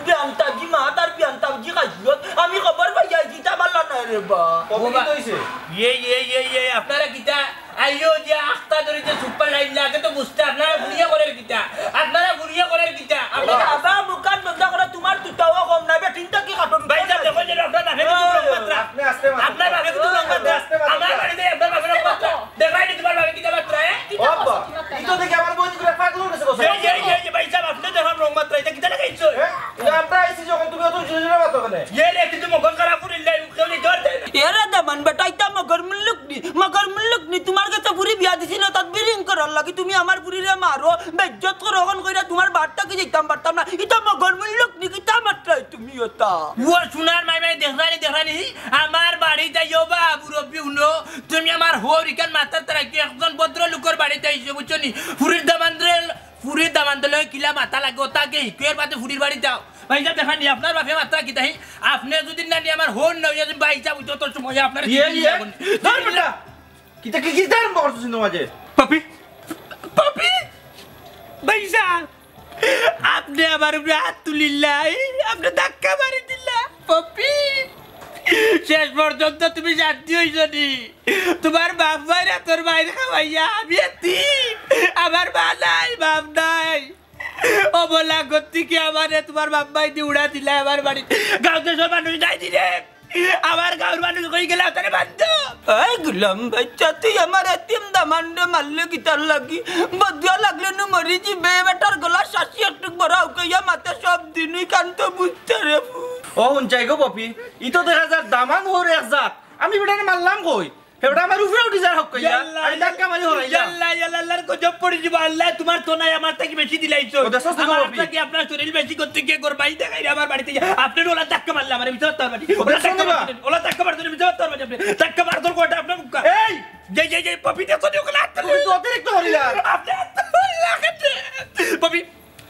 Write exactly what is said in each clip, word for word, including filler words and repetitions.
বিয়ান্তাজি মাত আর বিয়ান্তাজি খাইছিলত, আমি খবর পাইয়া আইছি, ইতা বালা নায় রে বা। কবে কি হইছে? ইয়ে, ইয়ে, ইয়ে, ইয়ে, আপনারা কিতা? আইও যে আখতা ধরি যে সুপার লাইন লাগে তো বুঝতে, আপনারা ঘুরিয়ে করের কিতা? আপনারা ঘুরিয়ে করের কিতা? আরে আপনারা বাবা, মুখান বন্ধ করো, তোমার তুতাও কম না, বেটিনটা কি কাটুন? ভাই সাহেব, দেখো যে আপনার বাপে কিন্তু রং মাত্রা। আপনি আস্তে মাত্র। আপনার বাপে কিন্তু রং মাত্রা। আস্তে মাত্র। আমার বাড়িতে আপনার বাপে রং মাত্রা। দেখাই নি তোমার বাপে কিতা মাত্রা, এ? ও আব্বা, ই তো দেখি আমার বইন করে পাগল হয়ে গেছে গো। এই, এই, এই, এই, ভাই সাহেব, আপনি দেখুন রং মাত্রা, এটা কিতা লাগাইছো? হ্যাঁ? না, আমরা আইছি যখন তুমি অত জোরে জোরে মাতো কেনে? এ রে, কিন্তু মগজ খারাপ করিল নাই, কেউ নি জোর দেয় না। এ রে দামান বেটা, ইতা মগর মুল্লুক নি, মগর মুল্লুক নি, তোমার গেছে ফুরি বিয়া দিছি না, তাত বিরিং করার লাগি তুমি আমার ফুরিরে মারো, বেইজ্জত করো, অখন কইরা তোমার বাড়ি থাকি যাইতাম পারতাম না, ইতা মগর মুল্লুক নি, কিতা মাত্রায় তুমি ওটা? ও সোনার মাই মাই দেখরানি, দেখরানি, আমার বাড়িত আইও বা মুরব্বি হুনো, তুমি আমার হউর ইখান মাথাত রাখিও, একজন ভদ্রলোকর বাড়িত আইছো, বুঝছো নি? ফুরির দামান্দরে, ফুরির দামান্দর লগে কিলা মাতা লাগে, ওটা আগে হিকো, এর বাদে ফুরির বাড়িত যাও। ভাই সাহেব, দেখইন নি, আপনার বাপে মাত্রা কিতা হি? আপনে যদি না নি আমার হউর না অইয়া যদি ভাই সাহেব অইতো, তোর সময় আপনার ইয়ে, ইয়ে। ধর বেটা। কিতা, কি, কিতা আরম্ভ করছো সিন্ধু মাঝে? পাপি, পাপি, ভাই সাহেব, আপনে আমার উপরে হাত তুলিলা, আপনে ধাক্কা মারি দিলা, পাপি। শেষ পর্যন্ত তুমি শান্তি অইছো নি? তোমার বাপ মায়ের হাতর মাইর খাওয়াইয়া আমি এতিম, আমার মা নাই, বাপ নাই। অবলা গতিকে আমারে তোমার বাপ মাই দি উড়া দিলা আমার বাড়ি। গাঁও দেশর মানুষ নাই দিলে, আমার গাঁওর মানুষ কই গেলা, তারে বান্ধো। এই গুলাম বাচ্চা, তুই আমার এতিম দামান্দরে মারলে কিতার লাগি? বদুয়া লাগলে নু মরি যিবে, বেটার গলা শাসি একটুক বড় হুকাইয়া মাতে সব দিনই কান্ত বুঝতে রে। ও হুনছাই গো পপি, ই তো দেখা যার দামান হউর এক জাত। আমি বেটারে মারলাম কই? হেটা আমার উপরে উঠি যার হক কইয়া। ইয়াল্লা, আমি ধাক্কা মারি হরাইলাম। ইয়াল্লা, ইয়াল্লা, আল্লাহর গজব পড়ি যিবো। আল্লাহ তোমার তো নাই, আমার থাকি বেশি দিলাইছো। ও, দেখছস নি আমার বাবা? থাকি আপনার শরীর বেশি করতে গিয়ে গরবাই দেখাই রে আমার বাড়িতে গিয়া। আপনি ওলা ধাক্কা মারলে আমার ভিতরে তার বাড়ি। ও, ওলা দেখছস নি ধাক্কা বাবা? মারতে, ওলা ধাক্কা মারতে ভিতরে তার বাড়ি আপনি। ধাক্কা মারতে কয়টা আপনার মুখা। এই! যে, যে, যে, পপি দেখো নি ওগুলা হাত তুলে। তুমি তো অতিরিক্ত করিলা। আপনি হাত তুললা কেনে? পপি,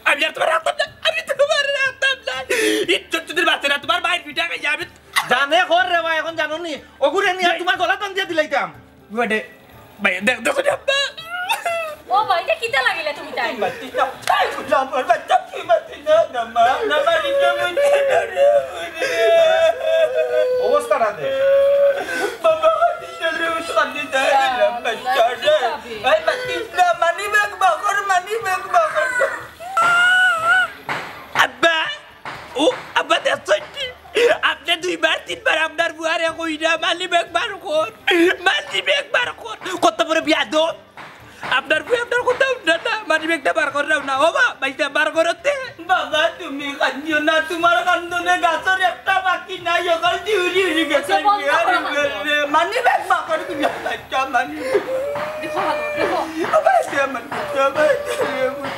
আমি আর তোমার রাখতাম না, আমি তোমার রাখতাম না। ইজ্জত যদি বাঁচে না, তোমার মায়ের পিঠা খাইয়া আমি জানে কর রে ভাই, এখন জানো নি? ওগুরে নিয়া তোমার গলা টান দিয়া দিলাইতাম। বেটা, ভাই, দেখ, দেখো নি আব্বা। ও ভাই, এটা কিতা লাগিলে তুমি তাই? তুই মাতিস না, তুই মাতিস না, আমার বাচ্চা, তুই মাতিস না, না মা, না মা, নিজে বুঝে না রে, বুঝে। অবস্থাটা দে। বাবা, মাতিস না রে, উঠে কান্দি দেয়, বাচ্চা রে। এই মাতিস না, মানি ব্যাগ বাকর, মানি ব্যাগ বাকর। আব্বা, ও, আব্বা, দেখছইন নি? আপনে দুইবার, তিনবার আপনার বুয়ারে কইরা, "মানি ব্যাগ বার কর, মানি ব্যাগ বার কর।" কত বড় বিয়াদব। আপনার বুয়া আপনার কথা হুনরা না, মানি ব্যাগটা বার কররাও না। ও বা, ভাইটা বার করতে। বাবা, তুমি কান্দিও না, তোমার কান্দনে গাছর একটা পাখি নাই, অকাল দি উড়ি উড়ি গেছে। আচ্ছা, বন্ধ করো, বন্ধ করো। মানি ব্যাগ বার কর, তুমি একটা মানি ব্যাগ। দেখো, দেখো। ও ভাই, দে আমার, ও ভাই, দে আমার।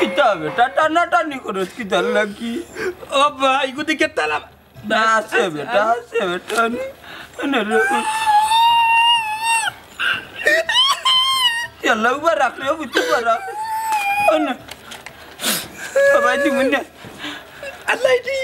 কিতা বেটা, টানাটানি করস কিতার লাগি? ও ভাই, ইগু দেখি তালা। না, আছে বেটা, আছে বেটা, নে, নে রে। ইয়াল্লা, উবা রাখ রে, বুঝতে পারা। ও না। ও ভাই, তুমি না। আল্লাহ দি।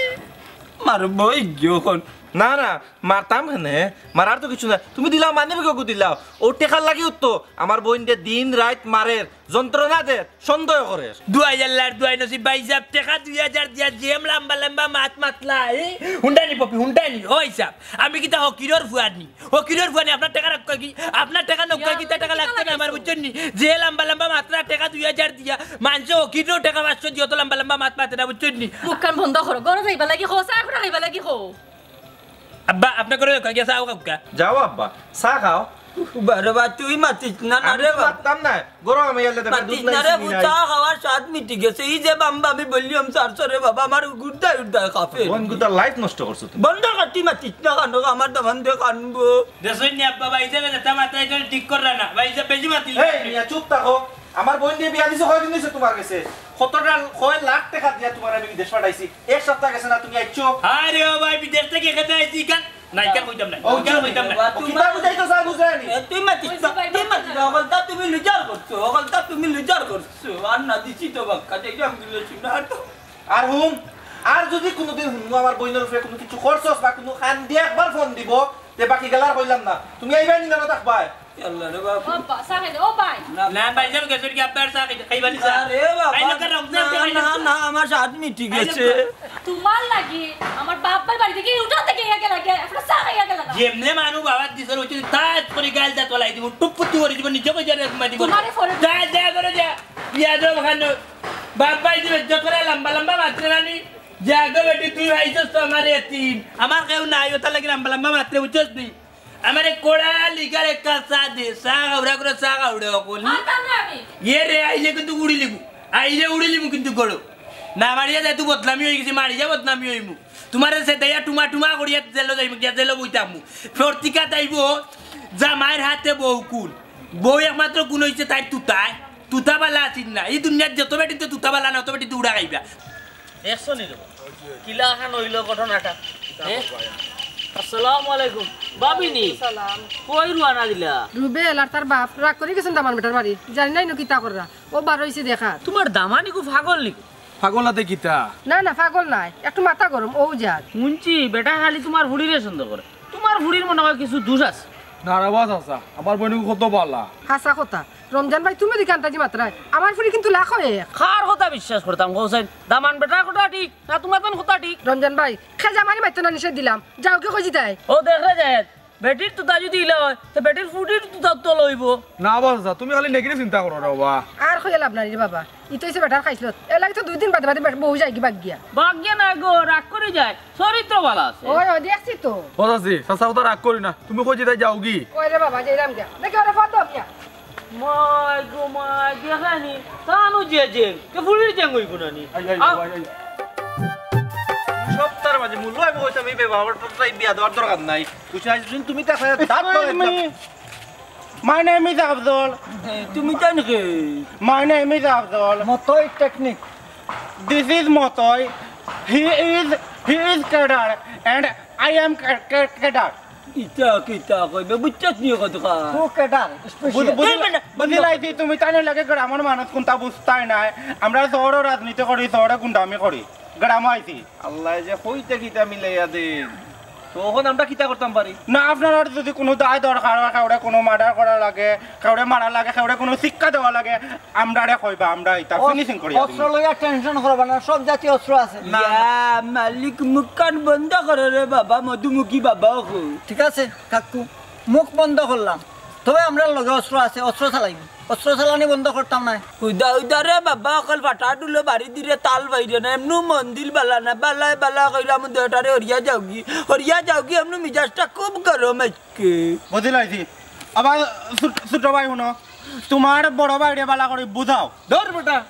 মারবো, এই গিয়ে অখন। না, না, মারতাম কেনে? মারার তো কিছু না। তুমি দিলাও, মানি ব্যাগ অগু দিলাও। ও টেকার লাগি উঠতো। আমার বইনরে দিন রাইত মারের, যন্ত্রণা দের, সন্দেহ করের। দুয়াই আল্লাহর দুয়াই নসিব ভাই সাহেব, টেকা দুই হাজার দিয়া যে লাম্বা লাম্বা মাত মাতলা, এই? হুনরায় নি পপি, হুনরায় নি? ও হিসাব, আমি কিতা হকিরর ফুয়া নি? হকিরর ফুয়া নি, আপনার টেকা রাখা কি? আপনার টেকা নৌকা কিতা টেকা লাগতো না আমার, বুঝছইন নি? যে লাম্বা লাম্বা মাতরা টেকা দুই হাজার দিয়া, মানষে হকিরও টেকা পাঁচশো দিয়া অত লাম্বা লাম্বা মাত মাতে না, বুঝছইন নি? মুখখান বন্ধ করো, ঘরো যাইবা লাগি কও, চা করে খাইবা লাগি কও। আব্বা, আপনে করে কই গেছে, আও কাউকা। যাও আব্বা, চা খাও। বারে বা, তুই মাতিস না, না আমি রে তো বা। মাততাম না, গরম আমি এলে দেখো, দুধ মাতিস নাই, না রে, চিনি নাই। চা খাওয়ার স্বাদ মিটি গেছে। এই যে বাম্বা, আমি বললাম, "স্যার, স্যার রে বাবা, আমার গুর্দায় উর্দায় কাঁপে।" বইন গুতার life নষ্ট করছো তুমি। বন্ধ কর, তুই মাতিস না, কানো আমার দামান দিয়ে কানবো। দেখছইন নি আব্বা, ভাই সাহেব, এটা মাথায় ধরে ঠিক কররা না, ভাই সাহেব বেশি মাতিস। এই মিয়া, চুপ থাকো। আমার বইনরে বিয়া দিছো, কয়দিন হইছে তোমার গেছে? কতটা, কয় লাখ টেকা দিয়া তোমার আমি বিদেশ পাঠাইছি? এক সপ্তাহ গেছে না তুমি আইছো? আরে ও ভাই, বিদেশ থাকি এখানে আইছি, ইখান না, ইখান কইতাম না। ও, ইখান কইতাম না। ও, কিতা বুঝাইতো চায় বুঝায় নি? এ, তুই মাতিস না, তুই মাতিস না, অকলতা তুমি লুজার করছো, অকলতা তুমি লুজার করছো। আর না দিছি তো বাক্কা, যাই আমি দিলে শুনে আর তো। আর হুন, আর যদি কোনোদিন হুনো আমার বইনর উপরে কোনো কিছু করছস বা কোনো কান দিয়া একবার ফোন দিব, তে বাকি গেলার কইলাম না। তুমি আইবায় নি না থাকবায়? আল্লাহ রে বাপ। ও বা-, চা খাইতে, ও ভাই। না, ভাই, যাবো গেছে কি আব্বার চা খাইতে, খাইবানি চা? আরে বাবা, খাইলো তো রমজান, না, খাইলো না, তো। না, আমার স্বাদ মিটি খাইলো গেছে। তো। তোমার লাগি আমার বাপ ভাই বাড়ি থেকে উঠা থেকে ইয়া গেল আগে, আপনার চা খাইয়া গেল না। যেমনে মানু বাবা দিছে, ওই যে তাজ করে গাল দাঁত ওলাই দিব, টুপ টুপ করে দিব, নিচে করে যাবে, ঘুমাই দিব। তোমারে ফোন যা, যা করে যা। বিয়া দেবো খানো। বাপ ভাই দিবে, যত করে লম্বা লম্বা মাত্র রানি। যা গো বেটি, তুই আইছস তো আমার এতিম। আমার কেউ নাই, ওটার লাগি লম্বা লম্বা মাত্র, বুঝছস নি? আমারে কোড়া লিগার একটা চা দে, চা খাওড়া করে চা খাওড়া অকল। মারতাম না আমি। ইয়ে রে, আইলে কিন্তু উড়ি লিবু, আইলে উড়ি লিবু কিন্তু গড়ো। না মারিয়া যায় তুই বদনামি হয়ে গেছি, মারি যা বদনামি হইমু। তোমারে সে দেয়া টুমা টুমা করিয়া জেলো যাইমু, গিয়া জেলো বইতামু। ফর্তিকা যাইবো, জামাইর হাতে বউ কুল। বউ একমাত্র গুণ হইছে তাই তুতায়, তুতা বালা আছিস না। এই দুনিয়ার যত বেটিতে তুতা বালা না, অত বেটিতে উড়া খাইবা। দেখছো নি রে? কিলা খান হইল ঘটনাটা? এ? আসসালামু আলাইকুম। ভাবিনি? সালাম। কই রুয়ানা দিলা? রুবেল আর তার বাপ রাগ করি গেছেন দামান বেটার বাড়ি। জানি না ইনো কিতা কররা। ও বার হইছে দেখা। তোমার দামানি কো পাগল নি? পাগল আতে কিতা? না, না, পাগল নাই। একটু মাথা গরম, ও যাক। শুনছি, বেটা খালি তোমার ফুড়িরে সন্দেহ করে। তোমার ফুড়ির মনে হয় কিছু দোষ আছে। না রে বা চাচা, আমার বইন কত বালা। হাছা কথা। রমজান ভাই, তুমি দিকে আন্তাজি মাত্রায়। আমার ফুড়ি কিন্তু লাখ হয়ে। কার কথা বিশ্বাস করতাম, হোসেন? দামান বেটার কথা ঠিক, না তোমার তান কথা ঠিক? রমজান ভাই, খেজা মারি মারতো না নিষেধ দিলাম। যাও কি কইছি তাই? ও দেখ রে জায়েদ, বেটির তুতা যদি ইলা হয়, তো বেটির ফুড়ির তুতা তো লইব। না বা চাচা, তুমি খালি নেগেটিভ চিন্তা করো রে বাবা। আর কইয়া লাভ নাই রে বাবা। ই তো হইছে বেটার খাইছলত। এর লাগি তো দুই দিন বাদে বাদে বে-, বউ যায়গি বাগিয়া। বাগিয়া না গো, রাগ করি যায়। চরিত্র ভালা আছে। ওই, ওই, দেখছি তো। ও চাচি, চাচা কথা রাগ করি না। তুমি কই যেতায় যাওগি? ওই রে বাবা, যাইরাম গিয়া। দেখি ওরে ফটো মিয়া। মাই গো মাই, দেখানি। তানু যে যে, কে ফুড়ির জেং হইব না নি? আই, আই, আও। I, I. সপ্তাহের মাঝে মূল্য আমি কইতাম, এই বাবার তো তাই বিয়া দেওয়ার দরকার নাই। বুঝছো, আজ দিন তুমি দেখা যায় দাঁত Excuse me. My name is Afzal. তুমি জানো কে? My name is Afzal. মতই technique. This is Motoi. He is, he is cadre and I am ca-, ca-, cadre. ইতা কিতা কইবে? বুঝছস নি কথা? ও cadre, special। বুঝ-, বুঝ-, এই মানে, বুঝি লাইছি, তুমি তাইনর লগে গ্রামর মানুষ কুনতা বুঝতায় নায়। আমরা শহরো রাজনীতি করি, শহরো গুন্ডামি করি, গ্রামো আইছি। আল্লায় যে কইতে কিতা মিলাইয়া দেইন। তো অখন আমরা কিতা করতাম পারি? না, আপনারার যদি কুনু দায় দরকার হয়, কেউরে কুনু murder করা লাগে, কেউরে মারা লাগে, কেউরে কুনু শিক্ষা দেওয়া লাগে, আমরারে কইবা, আমরা ইতা অস-, finishing করিয়া দিমু। অস্ত্র লইয়া tension করবা না, সব জাতীয় অস্ত্র আছে। না, না। ইয়া মালিক, মুখখান বন্ধ করো রে বাবা, মধুমুখী বাবা অকল। ঠিক আছে কাকু, মুখ বন্ধ করলাম, তবে আমরার লগে অস্ত্র আছে, অস্ত্র চালাইমু। অস্ত্র চালানি বন্ধ করতাম নায়। হুদা হুদা রে বাবা অকল ফাটা ডুলো বাড়ি দিরে তাল বাইরে না, এমনু মন দিল বালা না, বালায় বালা কইলাম দুইটারে হরিয়া যাওগি, হরিয়া যাওগি, এমনু মিজাজটা খুব গরম আজকে। বুঝি লাইছি। আবার ছোট, ছোট ভাই হুনো, তোমার বড় ভাইরে বালা করি বুঝাও। ধর বেটা,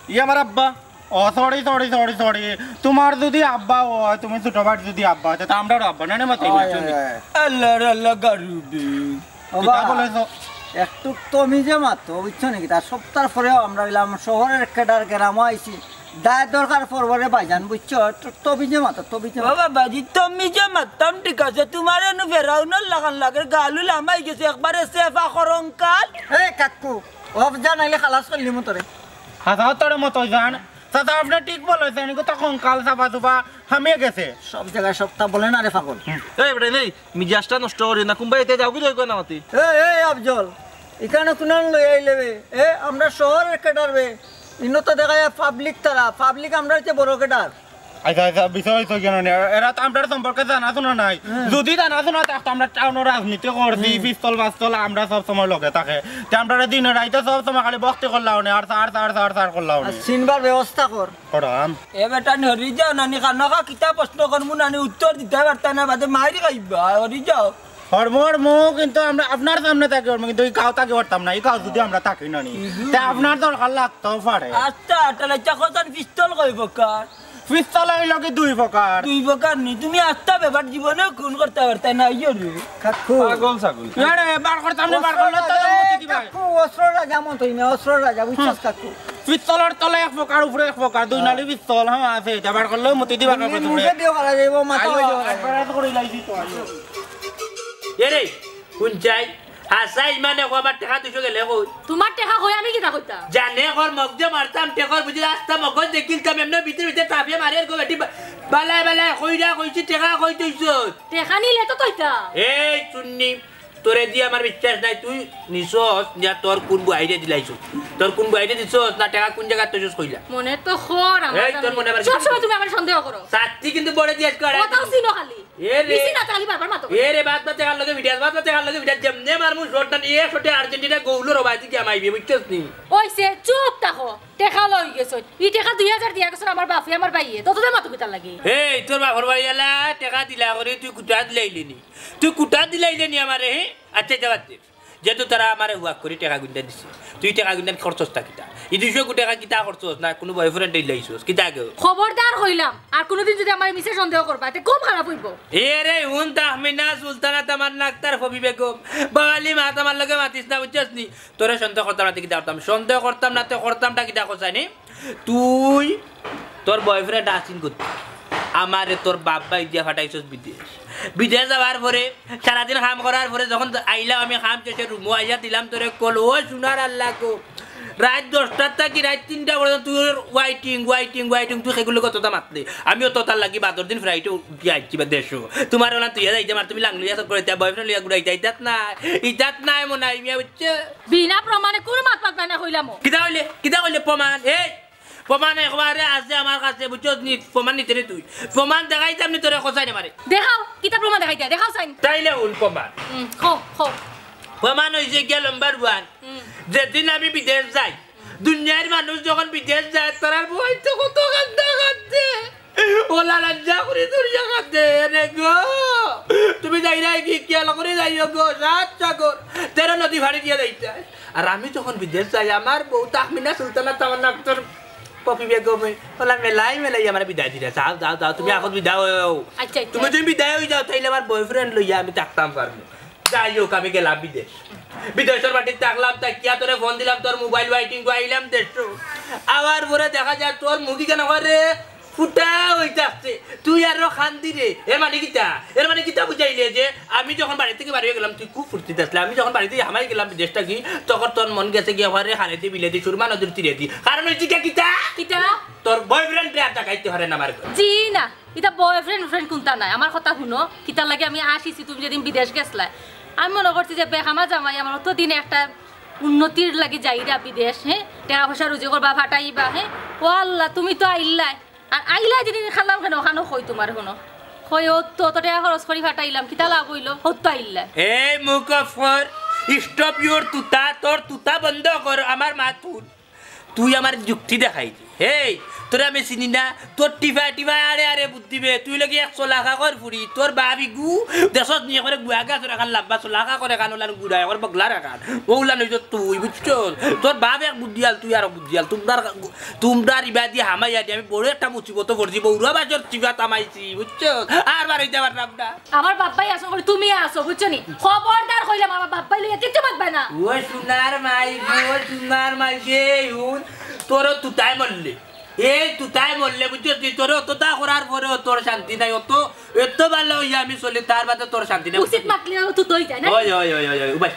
ই আমার আব্বা। ও, sorry, sorry, sorry, sorry। তোমার যদি আব্বা হয়, তুমি ছোট ভাই যদি আব্বা হয়, তে আমরারও আব্বা, না, না, মাথায় হয়, বুঝছো নি? হয়, হয়। আল্লাহর আল্লাহ গারুবি। ও কিতা বা, বলেছো? একটু তমিজে মাতো, বুঝছো নাকি? তার সপ্তাহ পরেও আমরা অইলাম শহরের cadre, গ্রামো আইছি। দায় দরকার পড়বো রে ভাইজান, বুঝছো? একটু তমিজে মাতো, তমিজে ও মাতো। বাবাজি, তমিজে মাততাম ঠিক আছে, তোমার এনু ফেরাউনর লাখান লাগে, গালু লামাই গেছে, একবারে সেফা করঙ্কাল। এ কাকু, অফ জানাইলে খালাস করলি মতো রে। হাছা তোরে মতো জান। চাচা, আপনি ঠিক বলেছেন, এগুলো তো কঙ্কাল চাপা চুপা হামিয়ে গেছে। সব জায়গায় সবটা বলে না রে পাগল। এই বেটা, নেই, মিজাজটা নষ্ট করি না, কুম্বাই এতে যাও কি দই করে না মাতি? এ, এ, আফজল, এখানে কুনান লই আইলে বে? এ, আমরা শহরের cadre বে। ইনো তো দেখা যায় public তারা, public আমরা হচ্ছে বড় cadre। আচ্ছা, আচ্ছা, বিষয় হইতো কেন নে? এরা তো আমরার সম্পর্কে জানা শোনা নাই। হুম। যদি জানা শোনা থাকতো, আমরা টাউনো রাজনীতি করছি, হুম। পিস্তল পাস্তল আমরা সব সময় লগে থাকে। তে আমরারে দিনে রাইতে সব সময় খালি ভক্তি করলাও নে, আর সার, সার, সার, সার করলাও নে। আর চিনবার ব্যবস্থা কর। করাম। এ বেটা, নরি যাও নানি, খানোখা কিতা প্রশ্ন করমু নানি, উত্তর দিতে পারতা না, বাদে মাইরি খাইবা, হরি যাও। হরমু, হরমু, কিন্তু আমরা আপনার সামনে থাকি হরমু, কিন্তু এই গাঁও থাকি পারতাম না, এই গাঁও যদি আমরা থাকি না নি, হুম। তে আপনার দরকার লাগতেও পারে। আচ্ছা, আচ্ছা, আচ্ছা, কতন পিস্তল কই প্রকার? পিস্তল হইল কি দুই প্রকার। দুই প্রকার নি? তুমি আস্তা ব্যাপার জীবনে খুন করতে পারতে না, ইয়ে রে। কাকু। পাগল ছাগল। ইয়ারে, বার করতাম না, বার করলে তো অস্ত্র রাজা, মতি দিবা। কাকু, অস্ত্র রাজা মতই না, অস্ত্র রাজা, বুঝছস হুম। কাকু? পিস্তলর তলে এক প্রকার, উপরে এক প্রকার, দুই হ্যাঁ। নালি পিস্তল, হ্যাঁ, আছে, এটা বার করলেও মতি দিবা তুমি কাকু তুমি। মুখে দিও হারা যাইব, মাথা আইও, হইব হারা। একবার এত করে লাইছি তো, আইও। এ রে, কোন চাই? হাসাই মানে কো আমার টেকা দুইশো গেলে কই? তোমার টেকা কই আমি কিতা কইতাম? জানে কর মগ যে মারতাম টেকার বুঝি রাস্তা মগজ দেখিলতাম এমনে ভিতরে ভিতরে টাপিয়ে মারে গো বেটি বা-, বালায় বালায় কইরা কইছি টেকা কই তুইছ? টেকা নিলে তো কইতা। এই চুন্নি, তোরে দি আমার বিশ্বাস নাই, তুই নিছস না তোর কুন বুয়াইরে দিলাইছস? তোর কুন বুয়াইরে দিছস না টেকা কুন জাগাত থইছস কইলা? মনে তো খর আমার এই তোর জামাই। মনে আবার সব সময় তুমি আমার সন্দেহ করো। সাত্তি কিন্তু বড় দিয়াস করে। কথাও চিনো খালি। এ রে। বেশি না খালি বারবার মাতো। এ রে, বাদ বাদ টেকার লগে ভিডিয়াস, বাদ বাদ টেকার লগে ভিডিয়াস, যেমনে মারমু শট না নিয়ে শটে আর্জেন্টিনা গোল রবাজি গিয়া মাইবে, বুঝছস নি? ওইছে, চুপ থাকো। টেকা লই গেছইন। ই টেকা দুই হাজার দিয়া গেছইন আমার বাফে, আমার ভাইয়ে। ততদে মাতো কিতার লাগি? এই, তোর বাফর বাড়ি এলা টেকা দিলা করি, তুই কুটা দিলাইলে নি? তুই কুটা দিলাইলে নি আমারে, হে? আচ্ছা, যা বাদ দে। যেহেতু তারা আমারে হুয়াক করি টেকা গুনটা দিছে, তুই টেকা গুনটা খরচস তা কিতা? ই দুইশো কোটি টেকা কিতা খরচস না? কোনো বয়ফ্রেন্ড দিলাইছস? কিতা গো? খবরদার কইলাম, আর কোনোদিন যদি আমারে মিছা সন্দেহ করবা, তে খুব খারাপ অইবো। এ রে, হুন তাহমিনা সুলতানা তামান্না আক্তার ফবি বেগম, বাঙালি মাত আমার লগে মাতিস না, বুঝছস নি? তোরে সন্দেহ করতাম না, তে কিতা করতাম? সন্দেহ করতাম না, তে করতামটা কিতা কছাইনি? তুই তোর বয়ফ্রেন্ড আসিন করতে আমারে তোর বাপ ভাই দিয়া ফাটাইছস বিদেশ। বিদেশ যাওয়ার পরে, সারাদিন কাম করার পরে যখন আইলাম আমি কাম শেষে রুমো আইয়া দিলাম তোরে কল, ও সোনার আল্লাহ গো, রাইত দশটার থাকি রাইত তিনটা পর্যন্ত তুই ওয়েটিং, ওয়েটিং, ওয়েটিং, তুই সেগুলো কতটা মাতলে। আমিও তো তার লাগি বাদর দিন ফ্লাইটে উঠি আইছি বা দেশো। তোমার ওলা তুই যাইতে আমার তুমি লাংলিয়া সব করে বয়ফ্রেন্ড লইয়া ঘুরাইতে ইতাত নাই, ইতাত নাই মনে হয় মিয়া, বুঝছো? বিনা প্রমাণে কোনো মাত মাতবা না কইলাম। কিতা কইলে? কিতা কইলে প্রমাণ? এই প্রমাণ একবারে আছে আমার কাছে, বুঝছস নি? প্রমাণ নিতে রে তুই। প্রমাণ দেখাইতাম নি তোরে, কছাই রে মারে। দেখাও, কিতা প্রমাণ দেখাইতা? দেখাও চাইন। তাইলে হুন প্রমাণ। হুম, কও, কও। প্রমাণ অইছে গিয়া নাম্বার ওয়ান। হুম। যেদিন আমি বিদেশ যাই, দুনিয়ার মানুষ যখন বিদেশ যায়, তারার বউ তো কত কান্দা কান্দে। ওলা লজ্জা করি দরিয়া কান্দে রে গো। তুমি যাইরায় কি খেয়াল করি যাইও গো, সাত সাগর, তেরো নদী ফাড়ি দিয়া যাইতায়। আর আমি যখন বিদেশ যাই, আমার বউ তাহমিনা সুলতানা তামান্না আক্তার পপি বেগমে ওলা মেলাই মেলাই আমার বিদায় দিরা। যাও, যাও, যাও, তুমি ও। এখন বিদায় হও। আচ্ছা, আচ্ছা। তুমি যদি বিদায় হয়ে যাও, তাইলে আমার বয়ফ্রেন্ড লইয়া আমি থাকতাম পারবো। যাই হোক, আমি গেলাম বিদেশ। বিদেশের মাটিত থাকলাম, তাকিয়া তোরে ফোন দিলাম, তোর মোবাইল ওয়েটিং আইলাম দেড়শো। আবার পরে দেখা যায় তোর মুখি কেন করে ফুটা হইতে আসছে। তুই আরো খান্দি রে। এর মানে কিতা? এর মানে কিতা বুঝাইলে যে আমি যখন বাড়ি থেকে বাড়ি গেলাম, তুই খুব ফুর্তিতে আসলে। আমি যখন বাড়ি থেকে হামাই গেলাম বিদেশ থাকি, তখন তোর মন গেছে গিয়া হরে হারাইতে বিলেতি সুরমা নদীর তীরে দি। কারণ হইছে গিয়া কিতা? কিতা? তোর বয়ফ্রেন্ড রে আর দেখাইতে পারে না আমার ঘরে। জি না। ইতা বয়ফ্রেন্ড ফ্রেন্ড কুনতা নাই, আমার কথা হুনো। কিতার লাগি আমি আসিছি, তুমি যেদিন বিদেশ গেছলায়, আমি মনো করছি যে বেখামা জামাই আমার অতদিনে একটা উন্নতির লাগি যাইরা বিদেশ, হে, টেকা পয়সা রুজি করবা, ফাটাইবা, হে। ও আল্লাহ, তুমি তো আইলায়। আর আইলায় যেদিন খালাম কেনে, ওখানো কই তোমার হুনো। কই ও তো, তো টেকা খরচ করি ফাটাইলাম, কিতা লাভ অইলো? হত্য আইলায়। এই মুখ অফ কর, stop your তুতা, তোর তুতা বন্ধ কর, আমার মাত হুন। তুই আমার যুক্তি দেখাই দে। হেই, তোরে আমি চিনি না, তোর টিফা টিফা আরে আরে বুদ্ধি বে। তুই লাগি এক চলাকা কর ফুরি, তোর বাপ ইগু দেশত নিয়ে করে গুয়া গাছ রাখার লাম্বা চলাকা করে কান ওলান গুড়া একর বগলা রাখার। ওলান হইছ তুই, বুঝছস? তোর বাপ এক বুদ্ধিয়াল, তুই আর বুদ্ধিয়াল। তোমরার, তোমরার ইবাদি হামাইয়া দি আমি বড় একটা মুসিবত পড়ছি, বউরা বাজর টিফা তামাইছি, বুঝছস? আর বার হইতে পারলাম না। আমার বাপ্পাই আসো করে তুমি আসো, বুঝছো নি? খবরদার কইলাম, আমার বাপ্পাই লইয়া কিচ্ছু মাতবা না। ও সোনার মাই গো, সোনার মাই রে, হুন, তোর তুতায় মরলে। এই তুতায় মরলে, বুঝছো তুই? তোর অতটা করার পরেও তোর শান্তি নাই, অত, এত ভালো হইয়া আমি চলি, তার বাদে তোর শান্তি নাই, বুঝছো উচিত তুই? মাতলে তো তুই যায় না। ওই, ওই, ওই, ওই, ওই, উবাই।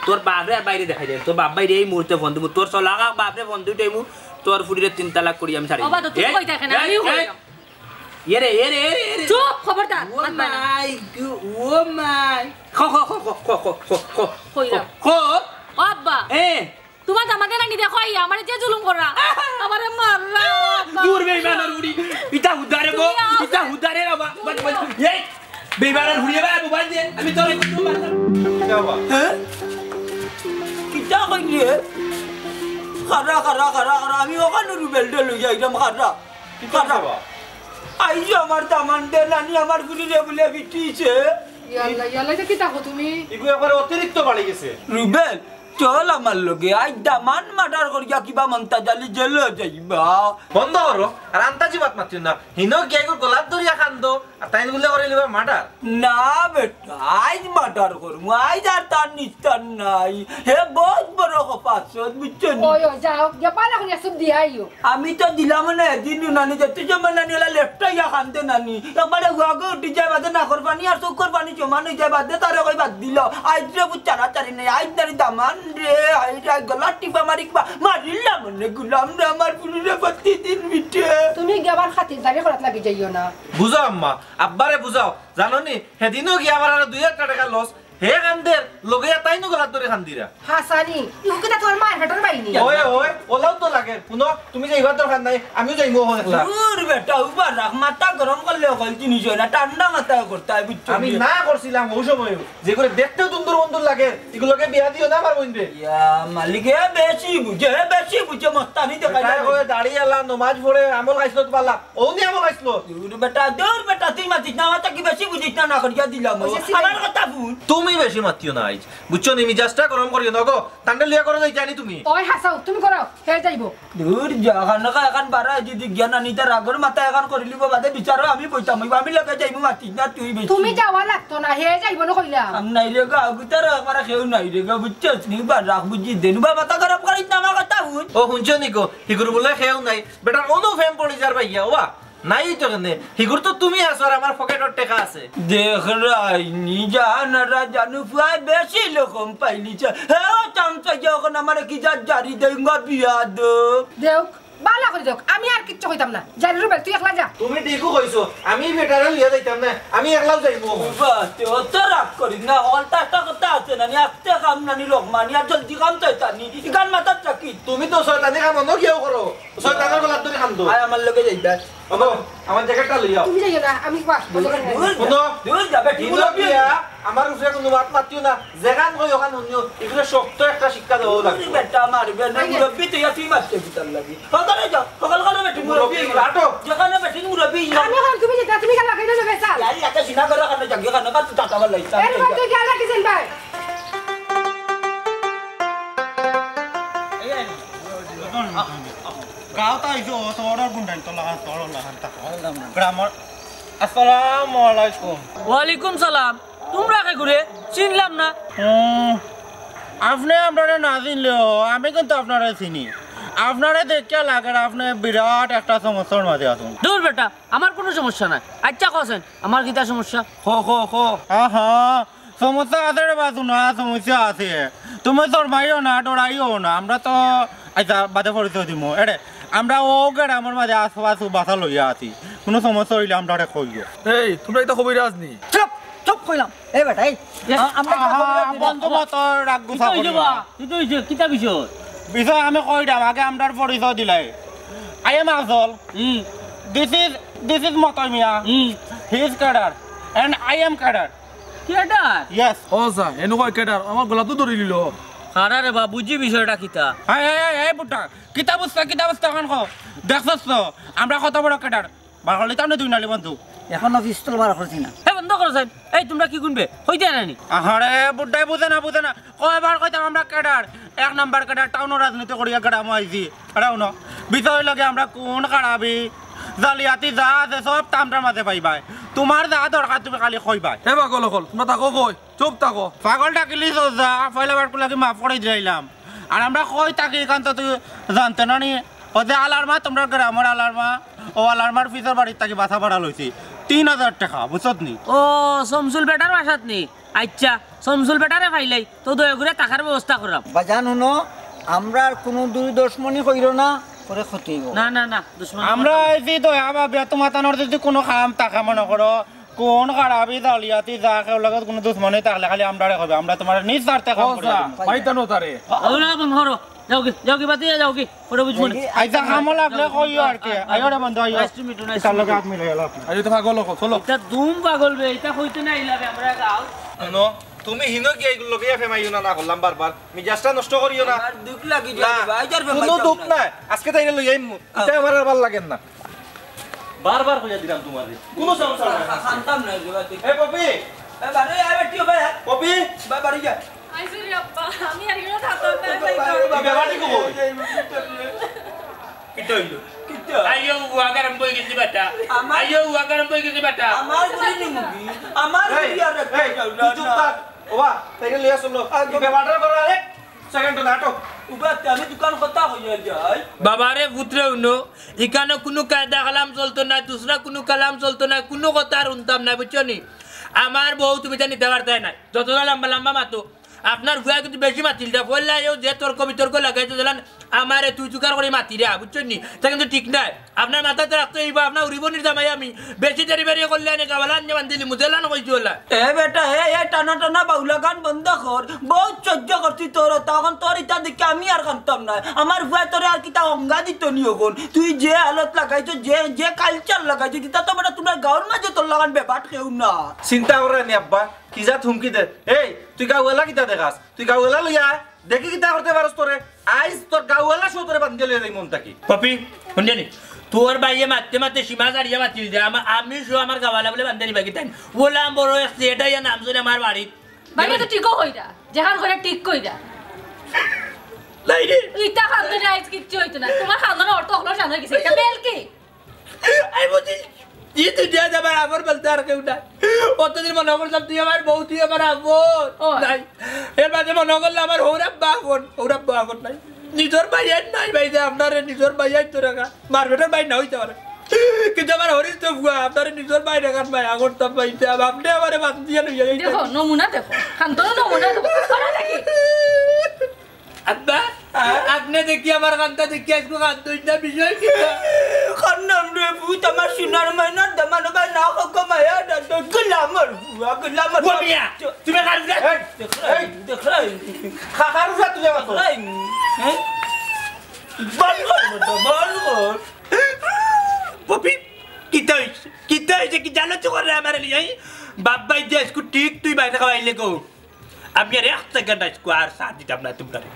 তোর বাপরে আর বাইরে দেখাই দে, তোর বাপ বাইরে এই মুহূর্তে ফোন দিব, তোর চলাকা বাপরে ফোন দিতে মু, তোর ফুরিরে তিন তালাক করি আমি ছাড়ি। বাবা, তো তুই এই, কই দেখে না, এই, আমিও এই, কইলাম। এরে, এরে, এরে, এরে। চুপ, খবরদার, ও মাতবা না। মাই গো, ও মাই। খ, খ, খ। কইলাম। খ। ও আব্বা। এ। তোমার দামাদে নানি দেখো, এই আমারে যে জুলুম করা। আমারে মাররা, আব্বা। দূর বেইমানর উড়ি। ইটা হুদারে গো, তুমি আও। ইটা হুদারে বাবা। বাবা, বাবা। এই, বেইমানর উড়ি বাবা, মোবাইল দে। আমি তোরে কিছু মারতাম। কিতা বাবা? হ্যাঁ? কিতা কইলে? খারা, খারা, খারা, খারা। আমি ওখানে রুবেলটা লইয়া আইলাম, খারা। কিতা খারা। বাবা? আইজ আমার দামান্দে নানি আমার ফুরিরে বুলে পিটিছে। ইয়াল্লা, ইয়াল্লা, ইটা কিতা কও তুমি? ইগু একবারে অতিরিক্ত বাড়ি গেছে। রুবেল, চল আমার লগে। আইজ দামান মার্ডার করিয়া কিবা মন্তাজ আলী জেলো যাইবা। বন্ধ করো, আর আন্তাজি মাত মাতিও না। হিনো গিয়া ইগুর গলাত ধরিয়া কান্দো, আর তাইন বুলে করিলিবা মার্ডার। না বেটা, আইজ মার্ডার করমু, আইজ আর তার নিস্তার নাই। হে বহুত বড় খপাসত, বুঝছো নি? ওই, ওই, যাও, গিয়া পালা করিয়া চুপ দিয়া আইও। আমি তো দিলাম না এদিন নানি, যত সময় নানি ওলা লেফট হইয়া কান্দে নানি। একবারে হুয়াগো উঠি যায় বাদে নাকর পানি আর চউখর পানি সমান হই যায় বাদে তারে কই বাদ দিল। আইজ রে বুঝ চারা চারি নাই, আইজ নানি দামান রে, আইজ রে গলা টিপা মারি কিবা মারিলাম নে গুলাম রে আমার ফুরিরে প্রতিদিন মিঠে। তুমি গিয়া আবার খাতিরদারি করাত লাগি যাইও না। বুঝাও আম্মা, আব্বারে বুঝাও। জানো নি, হেদিনও গিয়া আমার আরো দুই হাজার টেকা লস। হে কান্দের, লগে তাইনও গলাত ধরি কান্দিরা। হাছানি, ইগু কিতা তুমার মার পেটর বাইনি? ওই, ওই, অলাউ তো লাগে। হুনো, তুমি যাইবার দরকার নাই, আমিও যাইমু অখন একলা। দূর বেটা, উবা রাখ, মাথা গরম করলে অকল জিনিস অয় না, ঠান্ডা মাথায় করতায়, বুঝছো আমি নি? না করছিলাম অউ সময়, যেগুরে দেখতেউ দুন্দুর বন্দুর লাগে, ইগুর লগে বিয়া দিও না আমার বইনরে। ইয়া মালিক, হে বেশি বুঝে, হে বেশি বুঝে, মস্তানি দেখায় বেটায় না। কয় দাড়িআলা, নমাজ পড়ে, আমল খাইছলত বালা, অউ নি আমল খাইছলত। দূর বেটা, দূর বেটা, তুই মাতিস না, আমার থাকি বেশি বুঝিস না, না করিয়া দিলাম। ওই যে সিলেট আমার কথা হুন। তুমি বেশি মাতিও না আইজ, বুঝছো নি? মিজাজটা গরম করিও না গো, তানরে লইয়া করো যাইতায় নি তুমি। ওই হাছাউ, তুমি করো, হে যাইবো। দূর যা, খান না খা, এখান বারা যদি জ্ঞান আনি, তার আগর মাথা এখান করিলিব, বাদে বিচারো আমি বইতাম অইবো, আমি লগে যাইমু, মাতিস না তুই বেশি। তুমি যাওয়া লাগতো না, হে যাইবো না কইলাম। আমি নাই রে গো, আগুতারও আমার কেউ নাই রে গো, বুঝছস নি? বা রাখ বুঝি দেনু, বা মাথা গরম করিস না, আমার কথা হুন। ও হুনছো নি গো, হিগুর বুলে কেউ নাই, বেটার অনু ফেম পড়ি যার ভাইয়া, ওবা। নাই তো কেনে, হিগুর তো তুমি আছো আর আমার পকেটর টেকা আছে। দেখ রাইনি, জানারা জানু ফুয়ায় বেশি লকম পাইলিছে। হে, ও চামচা যে অখন আমারে কি যা জারি দেঙ্গা বিয়া দো। দেউক, বালা করি দেউক, আমি আর কিচ্ছু কইতাম না। জারি রুবেল, তুই একলা যা। তুমি ঠিকউ কইছো, আমি বেটারে লইয়া যাইতাম না, আমি একলাউ যাইমু। বাহ, তে অত রাগ করিস না, হকলতা একটা কথা আছে না নি, আস্তে কাম না নি লকমানি, আর জলদি কাম চাইতা নি, ইখান মাথাত রাখিস। তুমি তো শয়তানি কাম অন্য কেউ করো। শয়তানর গলাত ধরি কান্দো। আয় আমার লগে যাইবা। ওগো, আমার জ্যাকেটটা লইয়া আও। তুমি যাইও না, আমি বাস দূর, দূর যা। হুনো, দূর যা, বেটি হুনো মুরব্বি। বিয়া, আমার উপরে কুনু মাত মাতিও না। যেখান কই ওখান হুনিও, ইগুরে শক্ত একটা শিক্ষা দেওয়া লাগবো। বেটা মারবে না, আইয়ে। মুরব্বি তুই আর তুই মারতে কিতার লাগি। হকলে যা, হকল করে বেটি মুরব্বি। মুরব্বি, আটো। যেখানে বেটি মুরব্বি। আমি এখন তুমি যেটা, তুমি কেন লাগাই দেবে, স্যার? এই একটা সিনা করে ওখানে যাকে ওখানে কাজ টাটা ভালো লাগছে। এর মধ্যে গেল রাখিছেন ভাই। গাঁওত আইছো, তোর আর গুন্ডাইন, তোর লাগান, তোর লাগান, তা। গ্রামর। আসসালামু আলাইকুম। ওয়ালাইকুম সালাম। তুমরা কে ঘুরে? চিনলাম না। হুম, আপনে আমরারে না চিনলেও আমি কিন্তু আপনারে চিনি। আপনারে দেখিয়া লাগের আপনে বিরাট একটা সমস্যার মাঝে আছইন। দূর বেটা, আমার কুনু সমস্যা নাই। আইচ্ছা, কছেন, আমার কিতা সমস্যা? কও, কও, কও। আহা, সমস্যা আছে রে বাসু, না সমস্যা আছে। তুমি শরমাইও না, ডরাইও না। আমরা তো, আইচ্ছা, বাদে পরিচয় দিমু। এরে, আমরা অউ গ্রামর মাঝে আছু বাসা লইয়া আছি। কুনু সমস্যা অইলে আমরারে কইও। এই, তুমরা ইতা কবিরাজ নি? চুপ, চুপ কইলাম। এ বেটা, এই, এ, আ-, আমরা আহা, বন্ধু মতো রাগ গুছা করিও না। কিতা অইছে? কিতা বিষয়? বিষয় আমি কইরাম, আগে আমরার পরিচয় দিলাই। I am Afzal। Hmm. This is, this is মতই মিয়া। হুম। He is cadre and I am cadre। Cadre? Yes। ও স্যার, এনু কয় cadre, আমার গলা তো ধরি নিল। কারা রে বা, বুঝি বিষয়টা কিতা? এই, এই, এই, এই, বুট্টা, কিতা বুঝতা, কিতা বুঝতা, অখন কও। দেখছস তো, আমরা কত বড় cadre। বার করলি তো আপনি দুই নালি বন্ধু। এখনো পিস্তল বার করছি না। এ, বন্ধ করো স্যার। এই, তুমরা কি গুনবে? কইতে না নি? আহারে, বুট্টায় বুঝে না, বুঝে না। কয়বার কইতাম আমরা cadre, এক নাম্বার cadre, টাউনো রাজনীতি করিয়া গ্রামো আইছি। আরে হুনো, বিষয় লাগে আমরা খুন খারাপি, জালিয়াতি যা আছে সব তো আমরার মাঝে পাইবায়। তুমার যা দরকার তুমি খালি কইবায়। এ পাগল অকল, তুমরা থাকো কই? চুপ থাকো। পাগল ডাকিলি তো যা, পয়লা বার লাগি মাফ করি দিলাইলাম। আর আমরা কই থাকি ইখান তো তুই জানতে না নি? অউ যে আলার মা, তুমরার গ্রামর আলার মা, অউ আলার মার পিছর বাড়ির থাকি বাসা ভাড়া লইছি। তিন হাজার টেকা, বুঝছত নি? ও, শমসুল বেটার বাসাত নি? আইচ্ছা, শমসুল বেটারে পাইলাই, তো দয়া করি থাকার ব্যবস্থা করাম। বাজান হুনো, আমরার কুনু দুই দুশমনি কইরো না, পরে ক্ষতি অইবো। না, না, না, দুশমনি আমরা করতাম না। এই যে দয়া ভাবিয়া তুমার তানোর যদি কুনু কাম থাকে মনো করো, খুন খারাপি জালিয়াতি যা কেউর লগে কুনু দুশমনি থাকলে খালি আমরারে কইবে, আমরা তুমার নিজ স্বার্থে কাম করি দিমু। পাইতানো তারে। ও না, বন্ধ করো। যাওগি, যাওগি, বাদ দিয়া যাওগি। পরে বুঝমু নে। আইচ্ছা, কামো লাগলে কইও আর কি। আইও রে বন্ধু, আইও। Nice to meet you, nice to meet you। ইতার লগে হাত মিলাইয়া লাভ নাই। আরে তো পাগল অকল, চলো। ইতা দুম পাগল বে, ইতা কইতে না আইলা বে, আমরা গাঁও। হুনো, তুমি হিনো গিয়া ইগুর লগে ফেমাইও না, না করলাম বারবার। মিজাজটা নষ্ট করিও না। আমার দুখ লাগি যায় না, ভাই, যার কুনু দুখ নাই। আজকে তাইরে লই আইমু। ইতা আমার আর ভালা লাগের না। বারবার কইয়া দিলাম তুমারে। কুনু সমস্যা নাই। খান্তাম না, এ পপি। এ বাড়ি আয় বেটি, ও ভাই। পপি। বা-, বাড়ি যা। আইসো রে আব্বা, আমি আর ইনো থাকতাম না, যাইতাম। এই বেবাটি কই? কিতা অইলো? কিতা? আইও, ওয়াগারাম বই গেছি বেটা। আমার আইও, ওয়াগারাম বই গেছি বেটা। আমার গুলি নিমুগি। আমার এই, গুলি আর এই, তুই চুপ থাক। ওবা, তাইরে লইয়া চলো। এই বেবাটার ঘরো আরে। Second না, আটো। উবাতে আমি দুখান কথা কইয়া যাই। বাবারে পুত্রে হুনো, ইখানো কুনু কায়দা কালাম চলতো নায়, দুসরা কুনু কালাম চলতো নায়, কুনু কথা আর হুনতাম নায়, বুঝছো নি? আমার বউ তুমি তা নিতে পারতায় নায়, যততা লাম্বা লাম্বা মাতো। আপনার ফুয়া কিন্তু বেশি মাতিল দা, ফল্লা এও যে তর্ক বিতর্ক লাগাইতো দিলান, আমারে তুই তুকার করি মাতিরা, বুঝছইন নি? তা কিন্তু ঠিক নায়। আপনার মাথাত রাখতে অইবো, আপনার উড়িবনির জামাই আমি। বেশি দেরি বেরি করলে এনে গাওয়ালা আনিয়া বান্ধিলিমু, যেলান কইছি অলা। এ বেটা, এ, এ, টানা টানা বাউলা গান বন্ধ কর। বউত সইজ্য করছি তোর অতা, অখন তোর ইতা দেখি আমি আর কানতাম নায়। আমার ফুয়ায় তোরে আর কিতা হংগা দিতো নি অখন? তুই যে হালত লাগাইছো, যে, যে culture লাগাইছো, ইতা তো বেটা তুমার গাউর মাঝে তোর লাখান বেবাট কেউ না। চিন্তা কররা নি আব্বা, কি জাত হুমকি দে। এই, তুই গাউআলা কিতা দেখাস? তুই গাউআলা লইয়া আয়, দেখি কিতা করতে পারস তোরে। আইজ তোর গাউআলা সহ তোরে বান্ধিয়া লইয়া যাইমু অন থাকি। পপি, হুনছনি? তোর ভাইয়ে মাততে মাততে সীমা ছাড়িয়া মাতিল দে। আমা-, আমি সহ আমার গাউআলা বুলে বান্ধিয়া নিবা কিতা? অলা বড় এক সেট আইয়া নামছইন আমার বাড়িত। ভাইয়ে তো ঠিকও কইরা, যেখান কইরা ঠিক কইরা। নাই রে। ইতা কান্দনি আইজ কিচ্ছু অইতো না। তুমার কান্দনি অর্থ অকলর সামনে গেছে। ইতা বেল কি? আই বুঝি, ই দুনিয়াত আমার আপন বলতে আর কেউ নাই। অতদিন মনো করতাম তুই আমার বউ, তুই আমার আপন। ও। নাই। এর মাঝে মনো করলে আমার হউর আব্বা আপন, হউর আব্বা আপন নাই। নিজর ভাইয়াইন নাই ভাই, যে আপনারে নিজর ভাইয়াইন তো রাখা। মার পেটর ভাই না অইতে পারে। কিন্তু আমার হরির তো ফুয়া, আপনারে নিজর ভাই রাখার মায়া করতাম ভাই, যে আপনে আমারে বান্ধিয়া লইয়া যাইতা। দেখো, নমুনা দেখো। কান্দনি নমুনা দেখো। করা দেখি। আব্বা, আপনে দেখি আমার কান্দা দেখি আইজকু কান্দইন না, বিষয় কিতা? কান্দাম রে পুত, আমার সোনার ময়নার দামান ভাই না হোক মায়া না তো গুলামর ফুয়া, গুলামর ও মিয়া, তুমি কান্দো না। এই, এই, দেখরায়। খা-, কার উপরে তুলে মাতো? এই, হ্যাঁ? বল কর বেটা, বল কর। পপি, কিতা অইছে? কিতা অইছে? কি জানো তো করে আমারে লিয়াই? বাপ ভাই যে আইজকু ঠিক তুই বাইরে খাওয়াইলে গো। আমি আর এক সেকেন্ড আইজকু আর সাথ দিতাম না তুমরারে।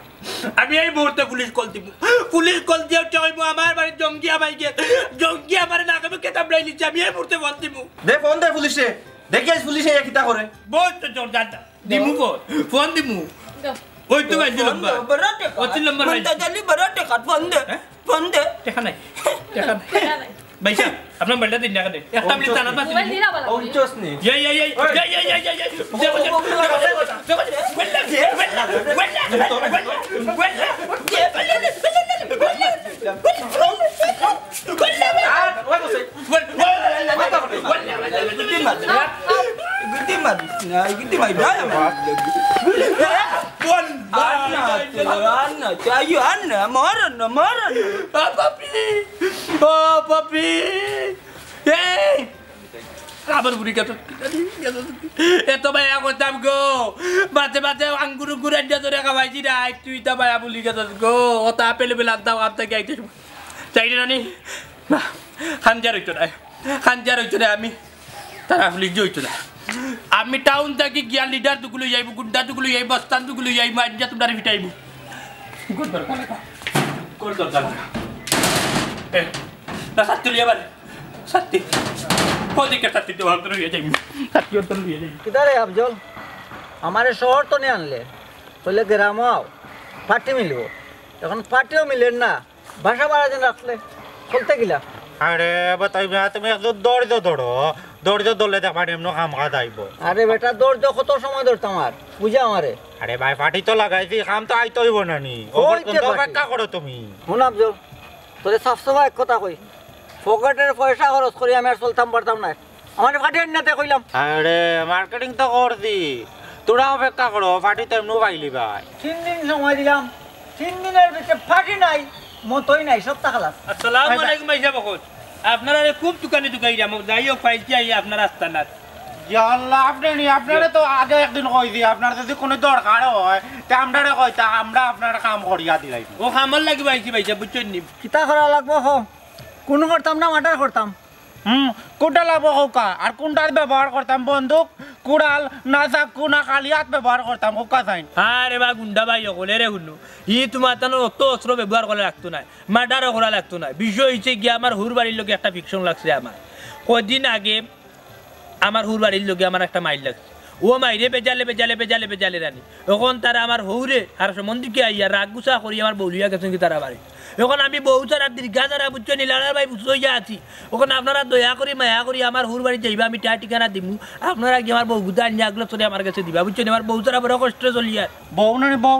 আমি এই মুহূর্তে পুলিশ কল দিমু। পুলিশ কল দিয়া উঠে কইমু, "আমার বাড়িত জঙ্গি হামাই গেছে।" জঙ্গি আমারে না কইমু, কেতাব নাই নিচে। আমি এই মুহূর্তে ফোন দিমু। দে ফোন দে পুলিশে। দেখি আইজ পুলিশে আইয়া কিতা করে। বহুত তো জোর জানতা। দিমু ফোন। ফোন দিমু। দাও। ওই তো ভাই, দুই নম্বর। বড় টেকা। ও তিন নম্বর ভাই। মন্তাজ আলী বড় টেকা, ফোন দে। হ্যাঁ? ফোন দে। টেকা নাই। টেকা নাই। টেকা নাই। ভাই সাহেব, আপনার মোবাইলটা দিন না কেনে? একটা মিনিট জানাত মাতি দিন। মোবাইল দিন আবার। ও, চোস নি। এই, এই, এই, ওই। এই, এই, এই, এই, এই। দেখো, দেখো, দেখো, দেখো, দেখো, দেখো, দেখো। আর, ওই বসে। গুটি মার। গুটি মার। না, গুটি মার। ভাই আমার। বল, আর না, বল। আর না, চাইও আর না, মরণ না, মরণ না। ও পাপি, ও পাপি। এই, আবার বুড়ি গেছ। এত ভাই এখন দাম গো। মাঝে মাঝে আঙ্গুর উঙ্গুর আনিয়া ধরে খাওয়াইছি না, তুই তো ভাই বুড়ি গেছ গো। ও তা পেলে বেলার দাম, আপনাকে একটু চাইলে না নি? না, খানজার অইতো না, খানজার অইতো না, আমি তারা পুলিশ অইতো না। আমি টাউন থাকি গিয়া লিডার দুগুলো যাইব, গুন্ডা দুগুলো যাইব, বস্তান দুগুলো যাইব, আইন যা তোমরা ফিটাইব। কল দরকার লাগা, কল দরকার লাগা। এ, না, সাত্তি লিয়া বারে, সাত্তি। ওদিকে সাত্তি তো ভাগ করে লইয়া যাইব, সাত্তি অন্তর লইয়া যাইব। কিতা রে আফজল, আমারে শহর তো নিয়া আনলে, কইলে গ্রামও আও, পার্টি মিলবো, এখন পার্টিও মিলের না। বাসা ভাড়া দিন রাখলে, চলতে গিলা। আরে বেটা, তুমি, তুমি একটু ধৈর্য ধরো, ধৈর্য ধরলে দেখবা এমন কাম কাজ আইব। আরে বেটা, ধৈর্য কত সময় ধরতাম আর, বুঝা আমারে। আরে ভাই, পার্টি তো লাগাইছি, কাম তো আইতে অইব না নি? অপেক্ষা করো তুমি। হুন আফজল, তোরে সাফ সাফা এক কথা কই, পকেটের পয়সা খরচ করি আমি আর চলতাম পারতাম না। আমার পার্টি আনিয়া দে কইলাম। আরে, মার্কেটিং তো করছি। তোরা অপেক্ষা করো, পার্টি তো এমনেও পাইলি ভাই। তিন দিন সময় দিলাম, তিন দিনের ভিতরে পার্টি নাই, মতই নাই, সবতা খালাস। আসসালামু আলাইকুম, ভাই সাহেব। আপনারারে খুব দোকানে দোকানে যাই হোক, পাইছি আই আপনার আস্তানাত। ইয়া আল্লাহ, আপনি নি, আপনারে তো আগে একদিন কইছি, আপনার যদি কোনো দরকার হয়, তে আমরারে কইতা, আমরা আপনার কাম করিয়া দিলাইমু। ও কামর লাগি পাইছি, ভাই সাহেব, বুঝছইন নি? কিতা করা লাগবো, হ? খুন করতাম না মার্ডার করতাম? হুম, কোনটা লাগবো কউক্কা? আর কোনটার ব্যবহার করতাম? বন্দুক, কুড়াল, না চাকু, না খালি হাত ব্যবহার করতাম? কউক্কা চাইন। আরে বা গুন্ডা ভাই অকলে রে হুনো, ই তুমার তানো অত অস্ত্র ব্যবহার করা লাগতো নায়, মার্ডারও করা লাগতো নায়। বিষয় অইছে গিয়া আমার হউর বাড়ির লগে একটা ফিকশন লাগছে আমার। কয়দিন আগে আমার হউর বাড়ির লগে আমার একটা মাইর লাগছে। ও মাইরে বেজালে, বেজালে, বেজালে, বেজালে রানি। অখন তারা আমার হউরে আর সম্বন্ধীকে আইয়া রাগ গুছা করি আমার বউ লইয়া গেছইন কি তারা বাড়ি। অখন আমি বউ তারা দীর্ঘা তারা বুঝছো নি, লাড়ার ভাই বুঝছো ইয়া আছি। অখন আপনারা দয়া করি, মায়া করি আমার হউর বাড়ি যাইবা, আমি তা ঠিকানা দিমু। আপনারা গিয়া আমার বউ গুদা আনিয়া আগলো চলে আমার গেছে দিবা, বুঝছো নি? আমার বউ তারা বড় কষ্টে চলিয়ার। বউ নানি বউ?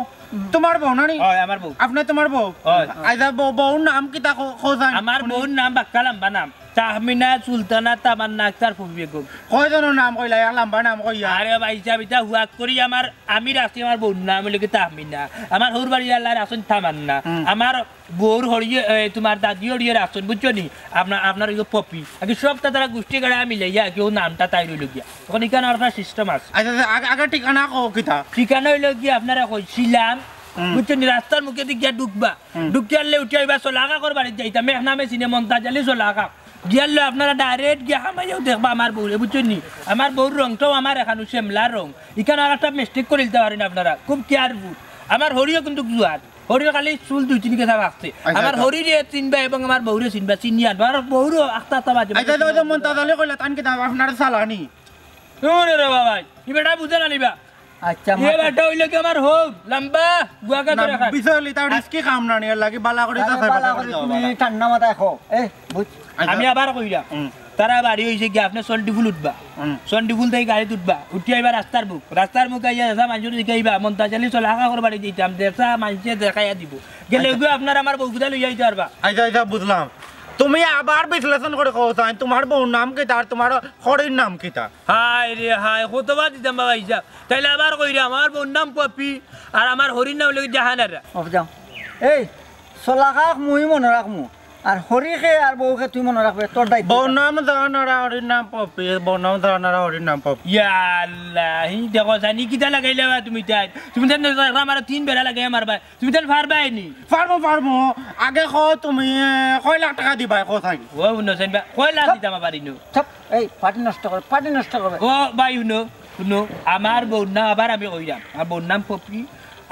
তুমার বউ নানি? অয়, আমার বউ। আপনে তুমার বউ? অয়। আইজা বউ, বউর নাম কিতা কো-, কও চাইন? আমার বউর নাম বাক্কা লাম্বা নাম। তাহমিনা, সুলতানা, তামান্না আক্তার, ফুফি বেগম। কয়জনর নাম কইলা? এক লাম্বা নাম কইয়া। আরে ভাইসাব, ইতা হুয়াক করি আমার, আমি রাখছি আমার বউর নাম অইলো গি তাহমিনা। আমার হউর বাড়ি আল্লায় রাখছইন তামান্না। হুম। আমার বউর হড়িয়ে, এ, তুমার দাদি হড়িয়ে রাখছইন, বুঝছো নি? আপনার, আপনার অইলো পপি। আগে সবতা তারা গুষ্টি গাড়া মিলাইয়া আগে অউ নামটা তাইর অইলো গিয়া। অখন ইখান আর আপনার system আছে। আচ্ছা, আচ্ছা, আগে, আগে ঠিকানা কও কিতা? ঠিকানা অইলো গি আপনারে কইছিলাম, হুম। বুঝছো নি? রাস্তার মুখেদি গিয়া ঢুকবা। হুম। ঢুকিয়ারলে উঠিয়া আইবা চলা কাকর বাড়িত যাইতা। মেঘনা মেশিনে মন্তাজ আলী চলা কাক। গিয়ারলে আপনারা direct গিয়া হামাইয়াউ দেখবা আমার বউরে, বুঝছইন নি? আমার বউর রংটাও আমার এখানো শ্যামলা রং। ইখান আর একটা mistake করিলতা পারইন আপনারা, খুব careful। আমার হড়িও কিন্তু জুয়ান, হড়ির খালি চুল দুই তিন গেছা ভাগছে। আচ্ছা, আমার আচ্ছা। হড়িরে চিনবা এবং আমার বউরে চিনবা, চিনিয়া আনবা। আর বউরও আখতা আখতা বাজে আচ্ছা, আচ্ছা, ওই যে মন্তাজ আলী কইলা, তান কিতা আপনারে চালানি? ওরে রে বাবা, ই বেটা বুঝে না নিবা। আচ্ছা, এ মাথা বেটা অইলো গি আমার হউর, লাম্বা, গুয়াকা না, ধরে খায়। বিশাল, ইতা আর রিস্কি কাম না, নিয়ে লাগি বালা করি তারে যাচাই বালা বাছাই করি করি যাও, তুমি বালা। ঠান্ডা মাথায় কও। এ, বুঝ। আচ্ছা। আমি আবার কইরাম, হুম। তারা বাড়ি অইছে গিয়া, আপনে সন্ডি ফুল উঠবা। হুম। সন্ডি ফুল থাকি গাড়িত উঠবা। উঠিয়া আইবা রাস্তার মুখ। রাস্তার মুখ আইয়া দেখবা মানষরে জিকাইবা, মন্তাজ আলী চলা কাকর বাড়ি যাইতাম, দেখবা মানষে দেখাইয়া দিবো। গেলে আচ্ছা। ওগু আপনার আমার বউগুতা লইয়া আইতা পারবা। আচ্ছা, আচ্ছা, বুঝলাম। তুমি আবার বিশ্লেষণ করি কও চাইন, তুমার বউর নাম কিতা আর তুমার হড়ির নাম কিতা? হায় রে হায়, কতবার দিতাম বাবা হিসাব। তাইলে আবার কইরাম, আমার বউর নাম পপি, আর আমার হড়ির নাম অইলো গি জাহানারা। অফ যাও। এই, চলা কাক মুই মনো রাখমু, আর হড়ি কে আর বউ কে তুই মনো রাখবে, তোর দায়িত্ব। বউর নাম জাহানারা, হড়ির নাম পপি, বউর নাম জাহানারা, হড়ির নাম পপি। ইয়া আল্লাহ, হি দেখো জানি কিতা লাগাইলা বা তুমি তাইন। তুমি তাইন দেখো, আমার তিন বেড়া লাগাই আমার ভাই। তুমি তাইন পারবায় নি? পারমু, পারমু। আগে কও তুমি, এ, কয় লাখ টেকা দিবায়, কও চাইন। ও, হুনো চাইন বা, কয় লাখ দিতাম আবার ইনো? চুপ, এই, পার্টি নষ্ট করে, পার্টি নষ্ট করবে। ও ভাই, হুনো, হুনো, আমার বউর নাম আবার আমি কইরাম। আমার বউর নাম পপি,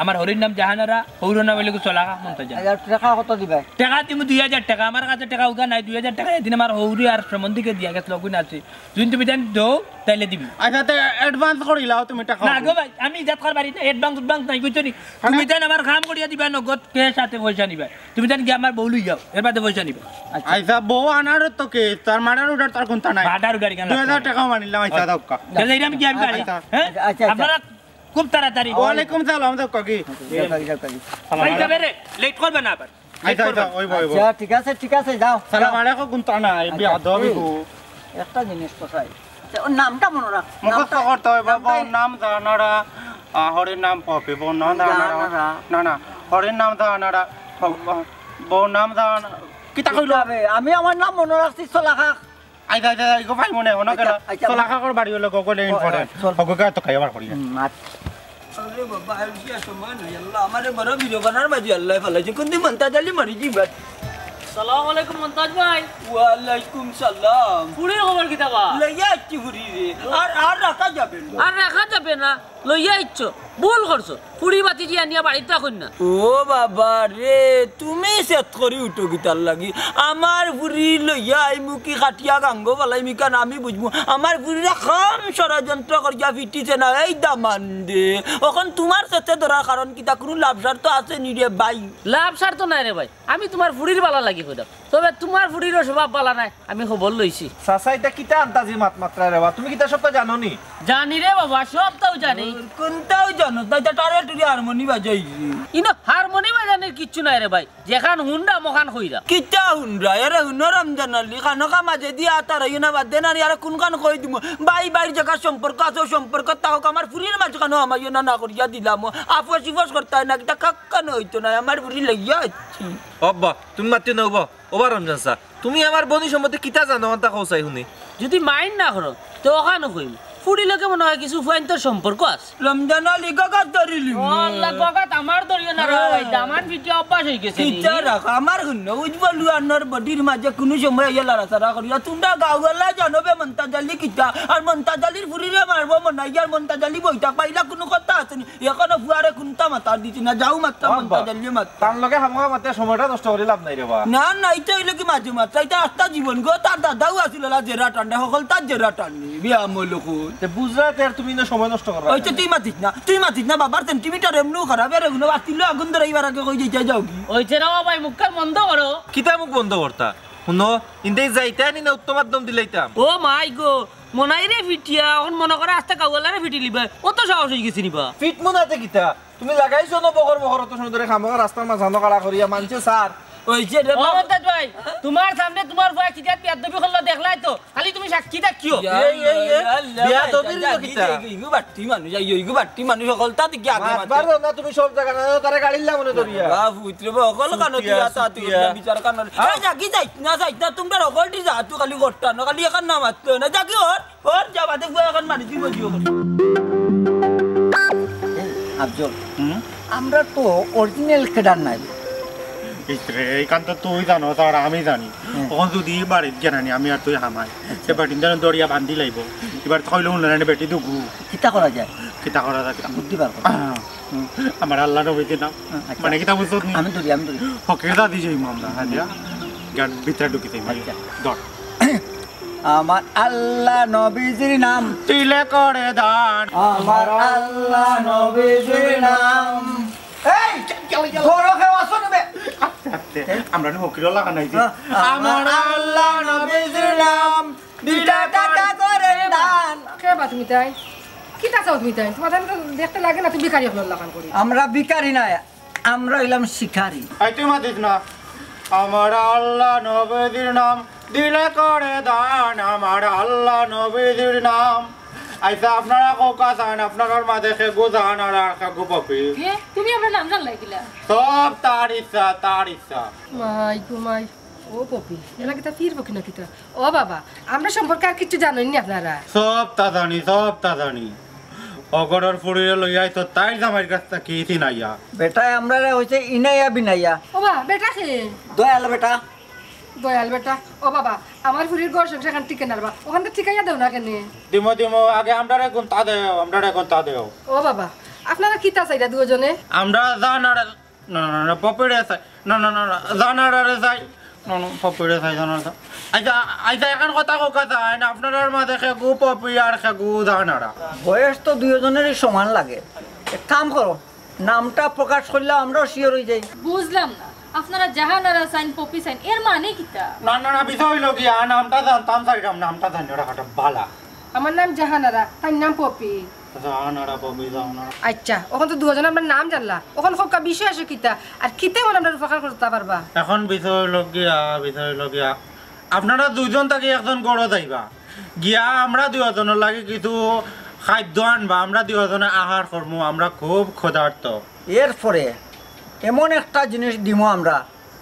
আমার হড়ির নাম জাহানারা, হউরর নাম অইলো গি চলা কাক মন্তাজ আলী। আচ্ছা, টেকা কত দিবায়? টেকা দিমু দুই হাজার টেকা, আমার কাছে টেকা উগা নাই, দুই হাজার টেকা এদিন আমার হউরে আর সম্বন্ধীকে দিয়া গেছলো, অগুন আছে। যদি তুমি তাইন দেও, তাইলে দিমু। আচ্ছা, তে advance করিলাও তুমি টেকা। না গো ভাই, আমি ইজাত কর বাড়ি না, advance উডভান্স নাই, বুঝছো নি? তুমি তাইন আমার কাম করিয়া দিবায়, নগদ cash হাতে পয়সা নিবায়। তুমি তাইন গিয়া আমার বউ লই যাও, এর বাদে পয়সা নিবায়। আচ্ছা। আচ্ছা, বউ আনার তো কি, তার মার্ডার উডার তার কুন্তা নাই। মার্ডার উডার ইখান দুই হাজার টেকাও মানিলাম, আচ্ছা, দাও কা। তাইলে ইরাম কি আমি পারি? আচ্ছা। হ্যাঁ? আচ্ছা, আচ্ছা। আপনারা খুব তাড়াতাড়ি। ওয়ালাইকুম সালাম, দাও কা কি। যাও, যাও, যাও, যাও। ভাই যাবে রে, late করবে না আবার। আচ্ছা, আচ্ছা, ওইবো, ওইবো। আচ্ছা, ঠিক আছে, ঠিক আছে, যাও, সালাম যাও। আলাইকুম, কুন্তা নাই, আচ্ছা, বেয়াদব এই, ইগু। একটা জিনিস তো চাই। আচ্ছা, ওর নামটা মনো রাখ। মুখস্থ নামটা, করতে অইবো, নামটা বউর নাম জাহানারা, আ, হড়ির নাম পপি, বউর নাম জাহানারা। জাহানারা। না, না, হড়ির নাম জাহানারা, ব-, ব-, বউর নাম জাহান-, কিতা কইলো? কিতা বে? আমি আমার নাম মনো রাখছি চলা কাক। আইচ্ছা, আইচ্ছা, ইগু পাইমু নে, অনো আইচ্ছা, গেলা। আইচ্ছা, চলা কাকর বাড়ি অইলো গগলে ও, important। চল। হগুকে তো খাইয়া বার করি না। হুম, মাত। আরে বাবা, আর কি আর সময় নাই, আল্লাহ, আমারে বড় বিরবানার মাঝে আল্লাহ ফালাইছে। কোন দিন মন্তাজ আলী মরি যাইবা। সালাম আলাইকুম মন্তাজ ভাই। ওয়ালাইকুম সালাম। ফুড়ির খবর কিতা বা? লইয়া আইছি ফুড়িরে। আর, আর রাখা যাবে না। আর রাখা যাবে না। লইয়া আইছো। ভুল করছো। ফুড়ি বাতি দিয়া নিয়া বাড়িত রাখইন না। ও বাবা রে, তুমি সেট করি উঠো কিতার লাগি? আমার ফুড়ি লইয়া আইমু কি কাটিয়া গাঙ্গো ফালাইমু ইখান আমি বুঝমু। আমার ফুড়িরে কাম ষড়যন্ত্র করিয়া ফিটিছে না, এই দামান দে। অখন তুমার সেটে ধরার কারণ কিতা? কুনু লাভ সার তো আছে নি রে ভাই? লাভ সার তো নাই রে ভাই, আমি তুমার ফুড়ির বালা লাগি কইরাম। তবে তুমার ফুড়িরও স্বভাব বালা নায়, আমি খবর লইছি। চাচা, ইটা কিতা আন্তাজি মাত মাতরায় রে বা? তুমি কিতা সবতা জানো নি? জানি রে বাবা, সবতাউ জানি। কুনতাউ জানো? তাই তো টারে টুরি হারমোনি বাজাইছি। ইনো হারমোনি বাজানির কিচ্ছু নাই রে ভাই, যেখান হুনরাম অখান কইরাম। কিতা হুনরায়? এরে হুনো রমজান আলী, খানোখা মাঝেদি আত হারাইও না, বাদ দেন আর ইয়ারে কুনখান কই দিমু। ভাই ভাইর জাগাত সম্পর্ক আছে, ও সম্পর্ক থাকউক, আমার ফুড়ির মাঝখানো হামাইও না, না করিয়া দিলাম। ও আপস ইপস করতায় না, কিতা কাক্কানো অইতো নায়, আমার ফুড়ি লইয়া আইছি। আব্বা, তুমি মাতিও না, ওবা। ওবা রমজান চাচা, তুমি আমার বইন সম্বন্ধে কিতা জানো, অন্তা কও চাই হুনি। যদি mind না করো, তে অখানউ কইমু। ফুড়ির লগে মনো অয় কিছু ফুয়াইন্তর সম্পর্ক আছে। রমজান আলী গগাত ধরিলিমু। ও আল্লাহ, গগাত আমার ধরিও না রে ভাই, দামান ফিটিয়া অভ্যাস অইগেছে নি। কিতা রাখ, আমার হুনো, উজবল লুয়ানোর বডির মাঝে কুনু সময় আইয়া লড়াচড়া করিও। তুমরা গাঁওয়ালা জানো বে মন্তাজ আলী কিতা, আর মন্তাজ আলীর ফুড়িরে মারবো মনাই, আর মন্তাজ আলী বই থাকবা, ইলা কুনু কথা আছে নি? অখনো ফুয়ারে কুনতা মাতার দিছি না, যাও মাততাম মন্তাজ আলী মাততাম। তার লগে হামুকা মাতে সময়টা নষ্ট করি লাভ নাই রে বা। না, না, ইটা অইলো কি মাঝে মাত্র, ইটা আস্তা জীবন গো, তার দাদাও আছিল অলা জেরা টান্ডা, হকলতার জেরা টান্ডি, বিয়া মলকু। তে বুঝরা তে আর তুমি না সময় নষ্ট কররা। ওই তো তুই মাতিস না, তুই মাতিস না, বাবার সেন্টিমিটার এমনেউ খারাপ, এরে হুনো বাতিল আগুন ধরাইবার আগে কই যাইতে যাও কি? ওই জেরা ভাই মুখখান বন্ধ করো। কিতা মুখ বন্ধ করতা? হুনো, ইনতে যাইতা নি না উত্তম মাধ্যম দিলাইতাম। ও মাই গো, মনাইরে ফিটিয়া, অখন মনো করে আস্তা গাঁওয়ালারে ফিটিলিবা, অত সাহস অইগেছে নি বা? ফিটমু না তে কিতা? তুমি লাগাইছো না বকর বকর, অত সময় ধরে খামোকা রাস্তার মাঝখানো খাড়া করিয়া মানষে চার, অইছে রে ও বাবা। মন্তাজ ভাই, তুমার সামনে তুমার ফুয়ায় কিতা বেয়াদবি করলো দেখলায় তো, খালি তুমি সাক্ষী থাকিও। এই, এই, এই, আল্লাহ, বেয়াদবির আল্লাহ, কিতা? এই, এই, ইগু বাট্টি মানুষ, এই, ইগু বাট্টি মানুষ, হকলতা দেখি আগে মাত মাতে। মারো না তুমি সব জাগা না, তারে গাড়ির লামনে ধরিয়া। বাবা, পুত্র বা, হকল কানো তুই সুতিয়া, আতা, তুই সুতিয়া। বিচার কানো। আও। এই, যাকি যাইত না, যাইত না, তুমরা হকলটি যা, তুই খালি গট্টা না, খালি এখান নাম আসতো না, যাকি ওর। ওর যা বাদে ফুয়া এখন মারি দিব জিও করে। এই, আফজল, হুম? আমরা তো অরিজিনাল ক্যাডার নাই। ইস রে, এইখান তো তুই জানো, আর আমি জানি। হ্যাঁ। অখন যদি বাড়িত গেনানি, আমি আর তুই হামাই। আচ্ছা। সে বেটিন ধরে দরিয়া বান্ধি লাইব। এবার তো কইলে উন্নয়নে বেটি দুগু। কিতা করা যায়? কিতা করা যায়, কিতা? বুদ্ধি বার কর। আহ, হুম, আমার আল্লাহ নবীজির নাম। আচ্ছা। মানে কিতা বুঝছত নি? আমি ধরি, আমি ধরি। ফকির দাদি যাই মামলা, হ্যাঁ, দিয়া। গান ভিতরে ঢুকি যাই, আচ্ছা। ধর। আমার আল্লাহ নবীজির নাম। তিলে করে দান। আমার আল্লাহ নবীজির নাম। এই, বড় কেউ আছো না বে? আস্তে, আস্তে। আমরা নি ফকিরও লাগা নাই যে। হ্যাঁ। আমার আল্লাহ নবীজির নাম। দুইটা টাকা করে দান। কে বা তুমি তাই? কিতা চাও তুমি তাই? তুমার তাই তো দেখতে লাগে না, তুমি ভিখারি অকলর লাখান করি। আমরা ভিখারি না, আমরা অইলাম শিকারি। এই তুই মাতিস না। আমার আল্লাহ নবীজির নাম, দিলে করে দান, আমার আল্লাহ নবীজির নাম। আচ্ছা, আপনারা কউক্কা চাইন, আপনারার মাঝে কেগু জাহানারা আর কেগু পপি। কে? তুমি আমরার নাম জানলায় কিলা? সব তার ইচ্ছা, তার ইচ্ছা। মাই গো মাই, ও পপি, এরা কিতা ফিরবো কিনা কিতা? ও বাবা, আমরা সম্পর্কে আর কিচ্ছু জানইন নি আপনারা? সবতা জানি, সবতা জানি। অগরর ফুড়িরে লইয়া আইছো তাইর জামাইর কাছ থাকি চিনাইয়া। বেটায় আমরারে কইছে ইনাইয়া বিনাইয়া। ও বা, বেটা কে? দয়াল বেটা। দয়াল বেটা। ও বাবা, আমার ফুড়ির ঘর সংসার খান টিকে না রে বা। অখান তো ঠিকাইয়া দেও না কেনে? দিমু, দিমু, আগে আমরারে কুন্তা দেও, আমরারে কুন্তা দেও। ও বাবা, আপনারা কিতা চাইরা দুইজনে? আমরা জাহানারা না, না, না, পপিরে চাই। না, না, না, না, জাহানারারে চাই। না, না, পপিরে চাই, জাহানারা চাই। আচ্ছা, আচ্ছা, অখন কথা কউক্কা চাইন, আপনারার মাঝে কেগু পপি আর কেগু জাহানারা। বয়স তো দুইজনেরই সমান লাগে। এক কাম করো, নামটা প্রকাশ করলে আমরাও শিওর অই যাই। বুঝলাম না, আপনারা জাহানারা চাইন, পপি চাইন, এর মানে কিতা? না, না, না, বিষয় অইলো গিয়া, নামটা জানতাম চাইরাম, নামটা জানি ওরা কটা বালা। আমার নাম জাহানারা, তাইর নাম পপি। জাহানারা, পপি, জাহানারা। আচ্ছা, অখন তো দুইজনে আমরার নাম জানলা, অখন কউক্কা বিষয় আছে কিতা? আর কিতা মানে আমরার উপকার করতা পারবা? অখন বিষয় অইলো গিয়া, বিষয় অইলো গিয়া, আপনারা দুইজন থাকি একজন ঘরো যাইবা, গিয়া আমরা দুইজনর লাগি কিছু খাদ্য আনবা, আমরা দুইজনে আহার করমু, আমরা খুব ক্ষুধার্ত। এরপরে এমন একটা জিনিস দিমু আমরা,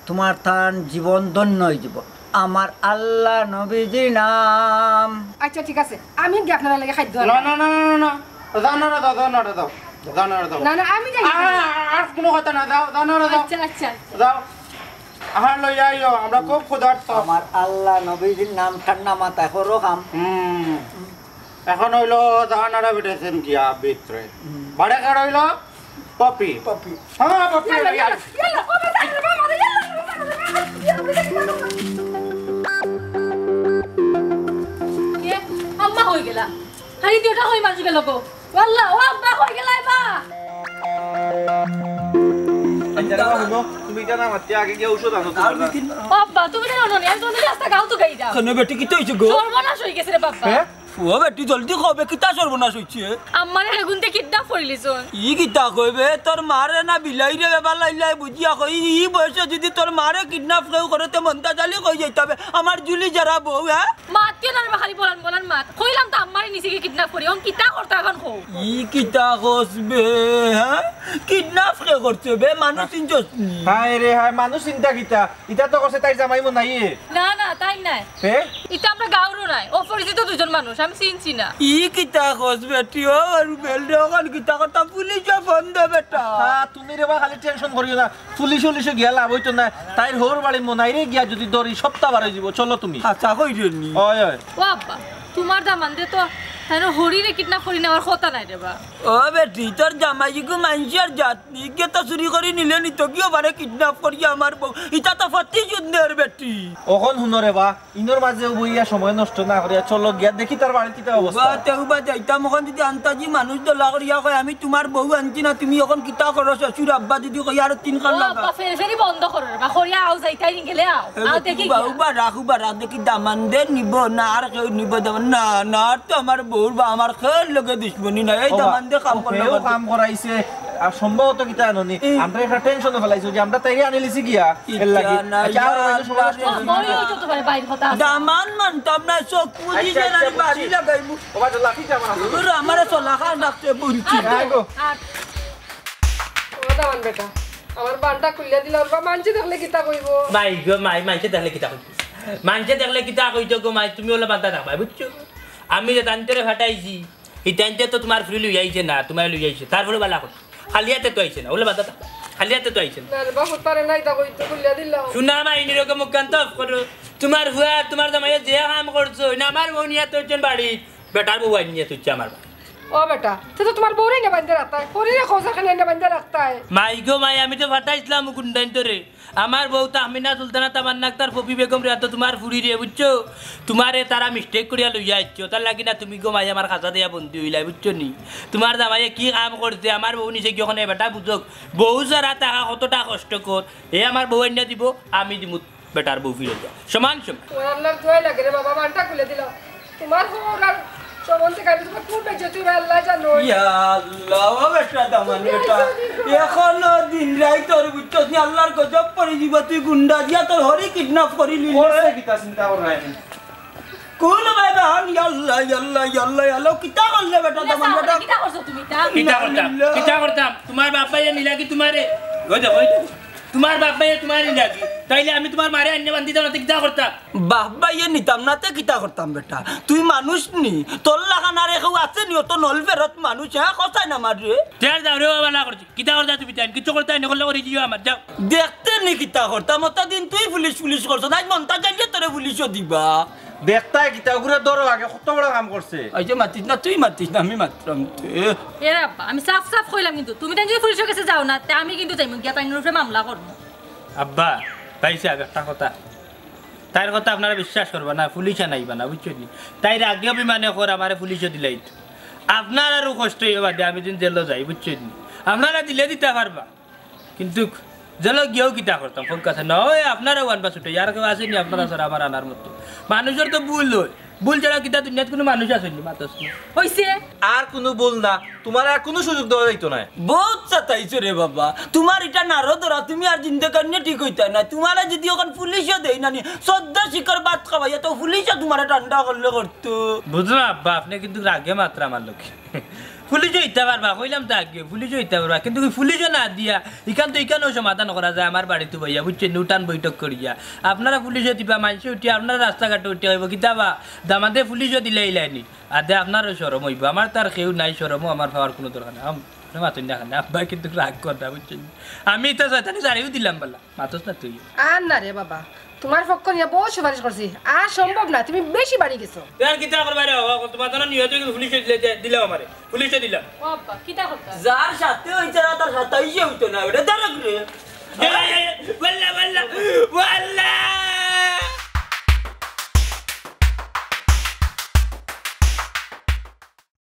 তুমার তান জীবন ধন্য অই যিবো। আমার আল্লাহ নবীজির নাম। আচ্ছা, ঠিক আছে, আমি গিয়া আপনারার লাগি খাদ্য আনমু। না, না, না, না, না, না। জাহানারা দাও, জাহানারা দাও, জাহানারা দাও। না, না, আমি যাই। আ, আ, আর কুনু কথা না, দাও, জাহানারা দাও। আচ্ছা, আচ্ছা। দাও। আহার লইয়া আইও, আমরা খুব ক্ষুধার্ত। আমার আল্লাহ নবীজির নাম ঠান্ডা মাথায় করো কাম। হুম। অখন অইলো জাহানারা বেটাইছইন গিয়া ভিতরে। হুম। বারে কার অইলো? পপি। পপি। হ্যাঁ, পপি ইয়াল্লা, লইয়া। ইয়াল্লা, ইয়াল্লা, ও বাবা, বাবা, ইয়াল্লা, বাবা, বাবা, ইয়াল্লা, বাবা। এ, আম্মা কই গেলা? হারি দিওটা কই মাঝে গেল গো? ওয়াল্লা, ও আব্বা কই গেলা এবা? আচ্ছা, রে বাবা, তুমি কেন আমার আগে গিয়া ঔষধ আনো তোমার? ও আব্বা, তুমি জানো না, আমি তোমাদের রাস্তা গাও তো গাই দাও। কেন বেটি, কিতা অইছে গো? সর্বনাশ অই গেছে রে বাবা। হ্যাঁ? ও বেটি, জলদি কও বে, কিতা সর্বনাশ অইছে? আম্মারে হেগুন্তে কিডন্যাপ করিলিছইন। ই কিতা কইবে? তোর মারে না বিলাইরে বেবা লাইলাই বুঝিয়া কই, ই বয়সে যদি তোর মারে কিডন্যাপ কেউ করে, তে মন্তাজ আলী কই যাইতা বে? আমার জুলি যারা বউ, হ্যাঁ? মাতিও না রে বা, খালি বলান বলান মাত। কইলাম তো আম্মারে নিছে গি কিডন্যাপ করি, অখন কিতা করতা অখন কও। ই কিতা কস বে, হ্যাঁ? কিডন্যাপ কে করছে বে? মানুষ চিনছস নি? হায় রে হায়, মানুষ চিনতা কিতা? ইতা তো কইছে তাইর জামাই মনাইয়ে। না, না, তাই নায়। হে? ইতা আমরা গাউরও নায়, অপরিচিত দুইজন মানুষ, আমি চিনছি না। ই কিতা কস বেটি, ও রুবেল রে, অখন কিতা কথা, পুলিশে ফোন দে বেটা। হ্যাঁ, তুমি রে বা খালি টেনশন করিও না, পুলিশ উলিশে গিয়া লাভ অইতো না। তাইর হউর বাড়ি মনাইরে গিয়া যদি ধরি, সবতা বার অই যিবো। চলো তুমি। আচ্ছা, কই রে নি? ওই, ওই। ও আব্বা, তোমার দামান্দে তো তাইন হরিরে কিডন্যাপ করি নেওয়ার কথা নায় রে বা। ও বেটি, তোর জামাইগু মানষর জাত নি, গেতা চুরি করি নিলে নিতো কিও পারে কিডন্যাপ করি আমার বউ। ইতা তো ফতি সুন্দর বেটি। অখন হুনো রে বা, ইনোর মাঝে বইয়া সময় নষ্ট না করিয়া চলো গিয়া দেখি তার বাড়িত কিতা অবস্থা। উবা, তে উবা যাইতাম, অখন যদি আন্তাজি মানুষ দলা করিয়া কয়, "আমি তোমার বউ আনছি না, তুমি অখন কিতা করো শ্বশুর আব্বা?" যদি কই, "আরো তিন খান ও লাগা।" আব্বা, ফেরি ফেরি বন্ধ করো রে বা, করিয়া আও যাইতাই নি গেলে আও। এ আও বেটি, দেখি উবা, গিয়া। উবা রাখ, উবা রাখ, দেখি দামান্দে নিব না, আর কেউ নিব দামান-, না, না, আর তো আমার ওর বা আমার খের লগে দুশমনি নাই, এই ও বা, দামান দে কাম ও করলে হেও করতে। কাম করাইছে, আর সম্ভবত কিতা আননি। এই আমরা একটা টেনশনে ফেলাইছো যে আমরা তাইরে আনিলিছি গিয়া, এর লাগি। ইচ্ছা নাই, আচ্ছা, আর ইয়া ওই যে সমস্যা আল্লাহ। হইছে। বড় হইতো তোমার বাইর কথা আছে। দামান মানতাম না, চোখ মুজি আচ্ছা, যে আচ্ছা, নারী বাড়ি বুঝছি। লাগাইবো। ও বা, লাঠিটা আমার হাতে। ওর আমারে চলাখান রাখতে বলছি। আর হ্যাঁ গো। আর ও দামান বেটা, আমার বানটা খুলিয়া দিলা, ওর বা মানষে দেখলে কিতা কইবো? মাই গো মাই, মানষে দেখলে কিতা কইতো? মানষে দেখলে কিতা কইতো গো মাই? তুমি ওলা বান্দা থাকবায়, বুঝছো? আমি যে তান্তরে ফাটাইছি, ই তান্তে তো তোমার ফুরি লই আইছে না, তোমার লই আইছে। তারপরে বালা কথা। খালি হাতে তো আইছে না, ওলা বান্দা থাকবায়। খালি হাতে তো আইছে না। না রে বাবু, তারে নাই তা কইতো, খুলিয়া দিলাম। শুনা মাই, নিরকে মুখখান তো off করো। তোমার ফুয়া, তোমার জামাইয়ে যে কাম করছো, না আমার বউ নিয়া তো হচ্ছেন বাড়ি, বেটার বউ আইন নিয়া তুলছে আমার বাড়ি। ও বেটা, সে তো তোমার বউরে না বান্ধে রাখতায়, করি রে খোঁজা খালি না বান্ধে রাখতায়। মাই গো মাই, আমি তো ফাটাইছিলাম গুন্ডাইন তোরে। আমার বউ তাহমিনা সুলতানা তামান্না আক্তার ফপি বেগম রে, তো তোমার ফুরি রে, বুঝছো? তোমারে তারা mistake করিয়া লইয়া আইছে, তার লাগি না তুমি গো মাই আমার খাঁচা দিয়া বন্দি হইলাই, বুঝছো নি? তোমার জামাইয়ে কি কাম করছে, আমার বউ নিছে কি ওখানে বেটা বুঝুক, বউ ছাড়া থাকা কতটা কষ্টকর। এ আমার বউ আইনা দিব, আমি দিমু বেটার বউ ফিরে যা, সমান সমান। ও আল্লাহর দোয়াই লাগে রে বাবা, বানটা খুলে দিলাম। তোমার খবর আর সম্বন্ধে গাড়ি তোমার কোন বেজতি হবে আল্লাহ জানো। ইয়া আল্লাহ, ও বেটা দামান বেটা। এখনো দিন রাইত তোর বুঝছস নি, আল্লাহর গজব পড়ি দিবা তুই গুন্ডা দিয়া তোর হরি kidnap করি লিলে। ওরে কিতা চিন্তা কর রায়। কোন ভাই বাহান, ইয়া আল্লাহ, ইয়া আল্লাহ, ইয়া আল্লাহ, ইয়া আল্লাহ, কিতা করলে বেটা দামান বেটা? কিতা করছো তুমি তা? কিতা করতাম? কিতা করতাম? তোমার বাপ ভাইয়ে নিলা কি তোমারে? ওই দেখো, ওই দেখো। তোমার বাপ ভাইয়ে তোমারে নিলা কি? তাইলে আমি তোমার মারে আইনে বান্ধিতাম না, তে কিতা করতাম? বাপ ভাইয়ে নিতাম না, তে কিতা করতাম বেটা? তুই মানুষ নি, তোর লাখান আর কেউ আছে নি, অত নল ফেরত মানুষ, হ্যাঁ, কষাই না মার রে। তের যাও রে বাবা, না করছি। কিতা করতা তুমি তাইন? কিচ্ছু করতা না, করলে করি দিও আমার, যাও। দেখতে নি কিতা করতাম, অত দিন তুই পুলিশ পুলিশ করছস, আজ মনটা চাইলে তোরে পুলিশও দিবা। দেখতায় কিতা, ওগুরে ধরো আগে, কত বড় কাম করছে। এই যে মাতিস না, তুই মাতিস না, আমি মাতরাম তে। এ আব্বা, আমি সাফ সাফ কইলাম কিন্তু, তুমি তাই যদি পুলিশের কাছে যাও না, তে আমি কিন্তু যাইমু গিয়া তাইন উপরে মামলা করমু। আব্বা, তাই সাহেব একটা কথা, তাইর কথা আপনারা বিশ্বাস করবা না, পুলিশে নাইবা না, বুঝছইন নি? তাইর আগে অভিমানে কর আমারে পুলিশে দিলাইত। আপনারারও কষ্ট হইবা বাদে আমি দিন জেলও যাই, বুঝছইন নি? আপনারা দিলে দিতা পারবা, কিন্তু জেলো গিয়াও কিতা করতাম, কোন কাছে না, ওই আপনারাও আনবা ছুটে, আর কেউ আসেনি আপনারা ছাড়া আমার আনার মতো। মানুষের তো ভুল হয়, ভুল ছাড়া কিতা দুনিয়াত কোনো মানুষ আসেনি, মাতস না। হইছে। আর কোনো ভুল না, তোমার আর কোনো সুযোগ দেওয়া যাইতো না। বহুত সাতাইছো রে বাবা, তোমার এটা নারো ধরা, তুমি আর জিন্দেগানিয়ে ঠিক হইতা না। তোমারে যদি এখন পুলিশও দেই না নি, চোদ্দ শিকার ভাত খাওয়াইয়া তো পুলিশও তোমারে ঠান্ডা করলে করতো। বুঝলাম আব্বা, আপনি কিন্তু রাগে মাতরা আমার লগে। পুলিশও হইতা পারবা, কইলাম তো আগে, পুলিশও হইতা পারবা, কিন্তু কি পুলিশও না দিয়া, ইখান তো ইখানও সমাধান করা যায়, আমার বাড়িত বইয়া, বুঝছইন, উঠান বৈঠক করিয়া। আপনারা পুলিশও দিবা, মানষে উঠিয়া, আপনারা রাস্তাঘাটে উঠিয়া কইবো, কিতা বা, দামান্দে পুলিশও দিলে ইলাইনি। আর দে আপনারও শরম হইবো, আমার তো আর কেউ নাই, শরমও আমার পাওয়ার কোনো দরকার নাই। আম-, আপনি মাতইন না কেনে, আব্বা কিন্তু রাগ করতা, বুঝছইন। আমি তো শয়তানি ছাড়িও দিলাম বালা, মাতস না তুই। আর না রে বাবা, তোমার পক্ষ নিয়া বহুত সুপারিশ করছি, আর সম্ভব না, তুমি বেশি বাড়ি গেছো। তুই আর কিতা করবা রে বাবা, তোমার জন্য নিহত হয়ে গেলে পুলিশে দিলে, দিলাও আমারে, পুলিশে দিলাম। ও আব্বা, কিতা করতা? যার সাথে হইছে না, তার সাথে হইছে হইতো না, ওটা তার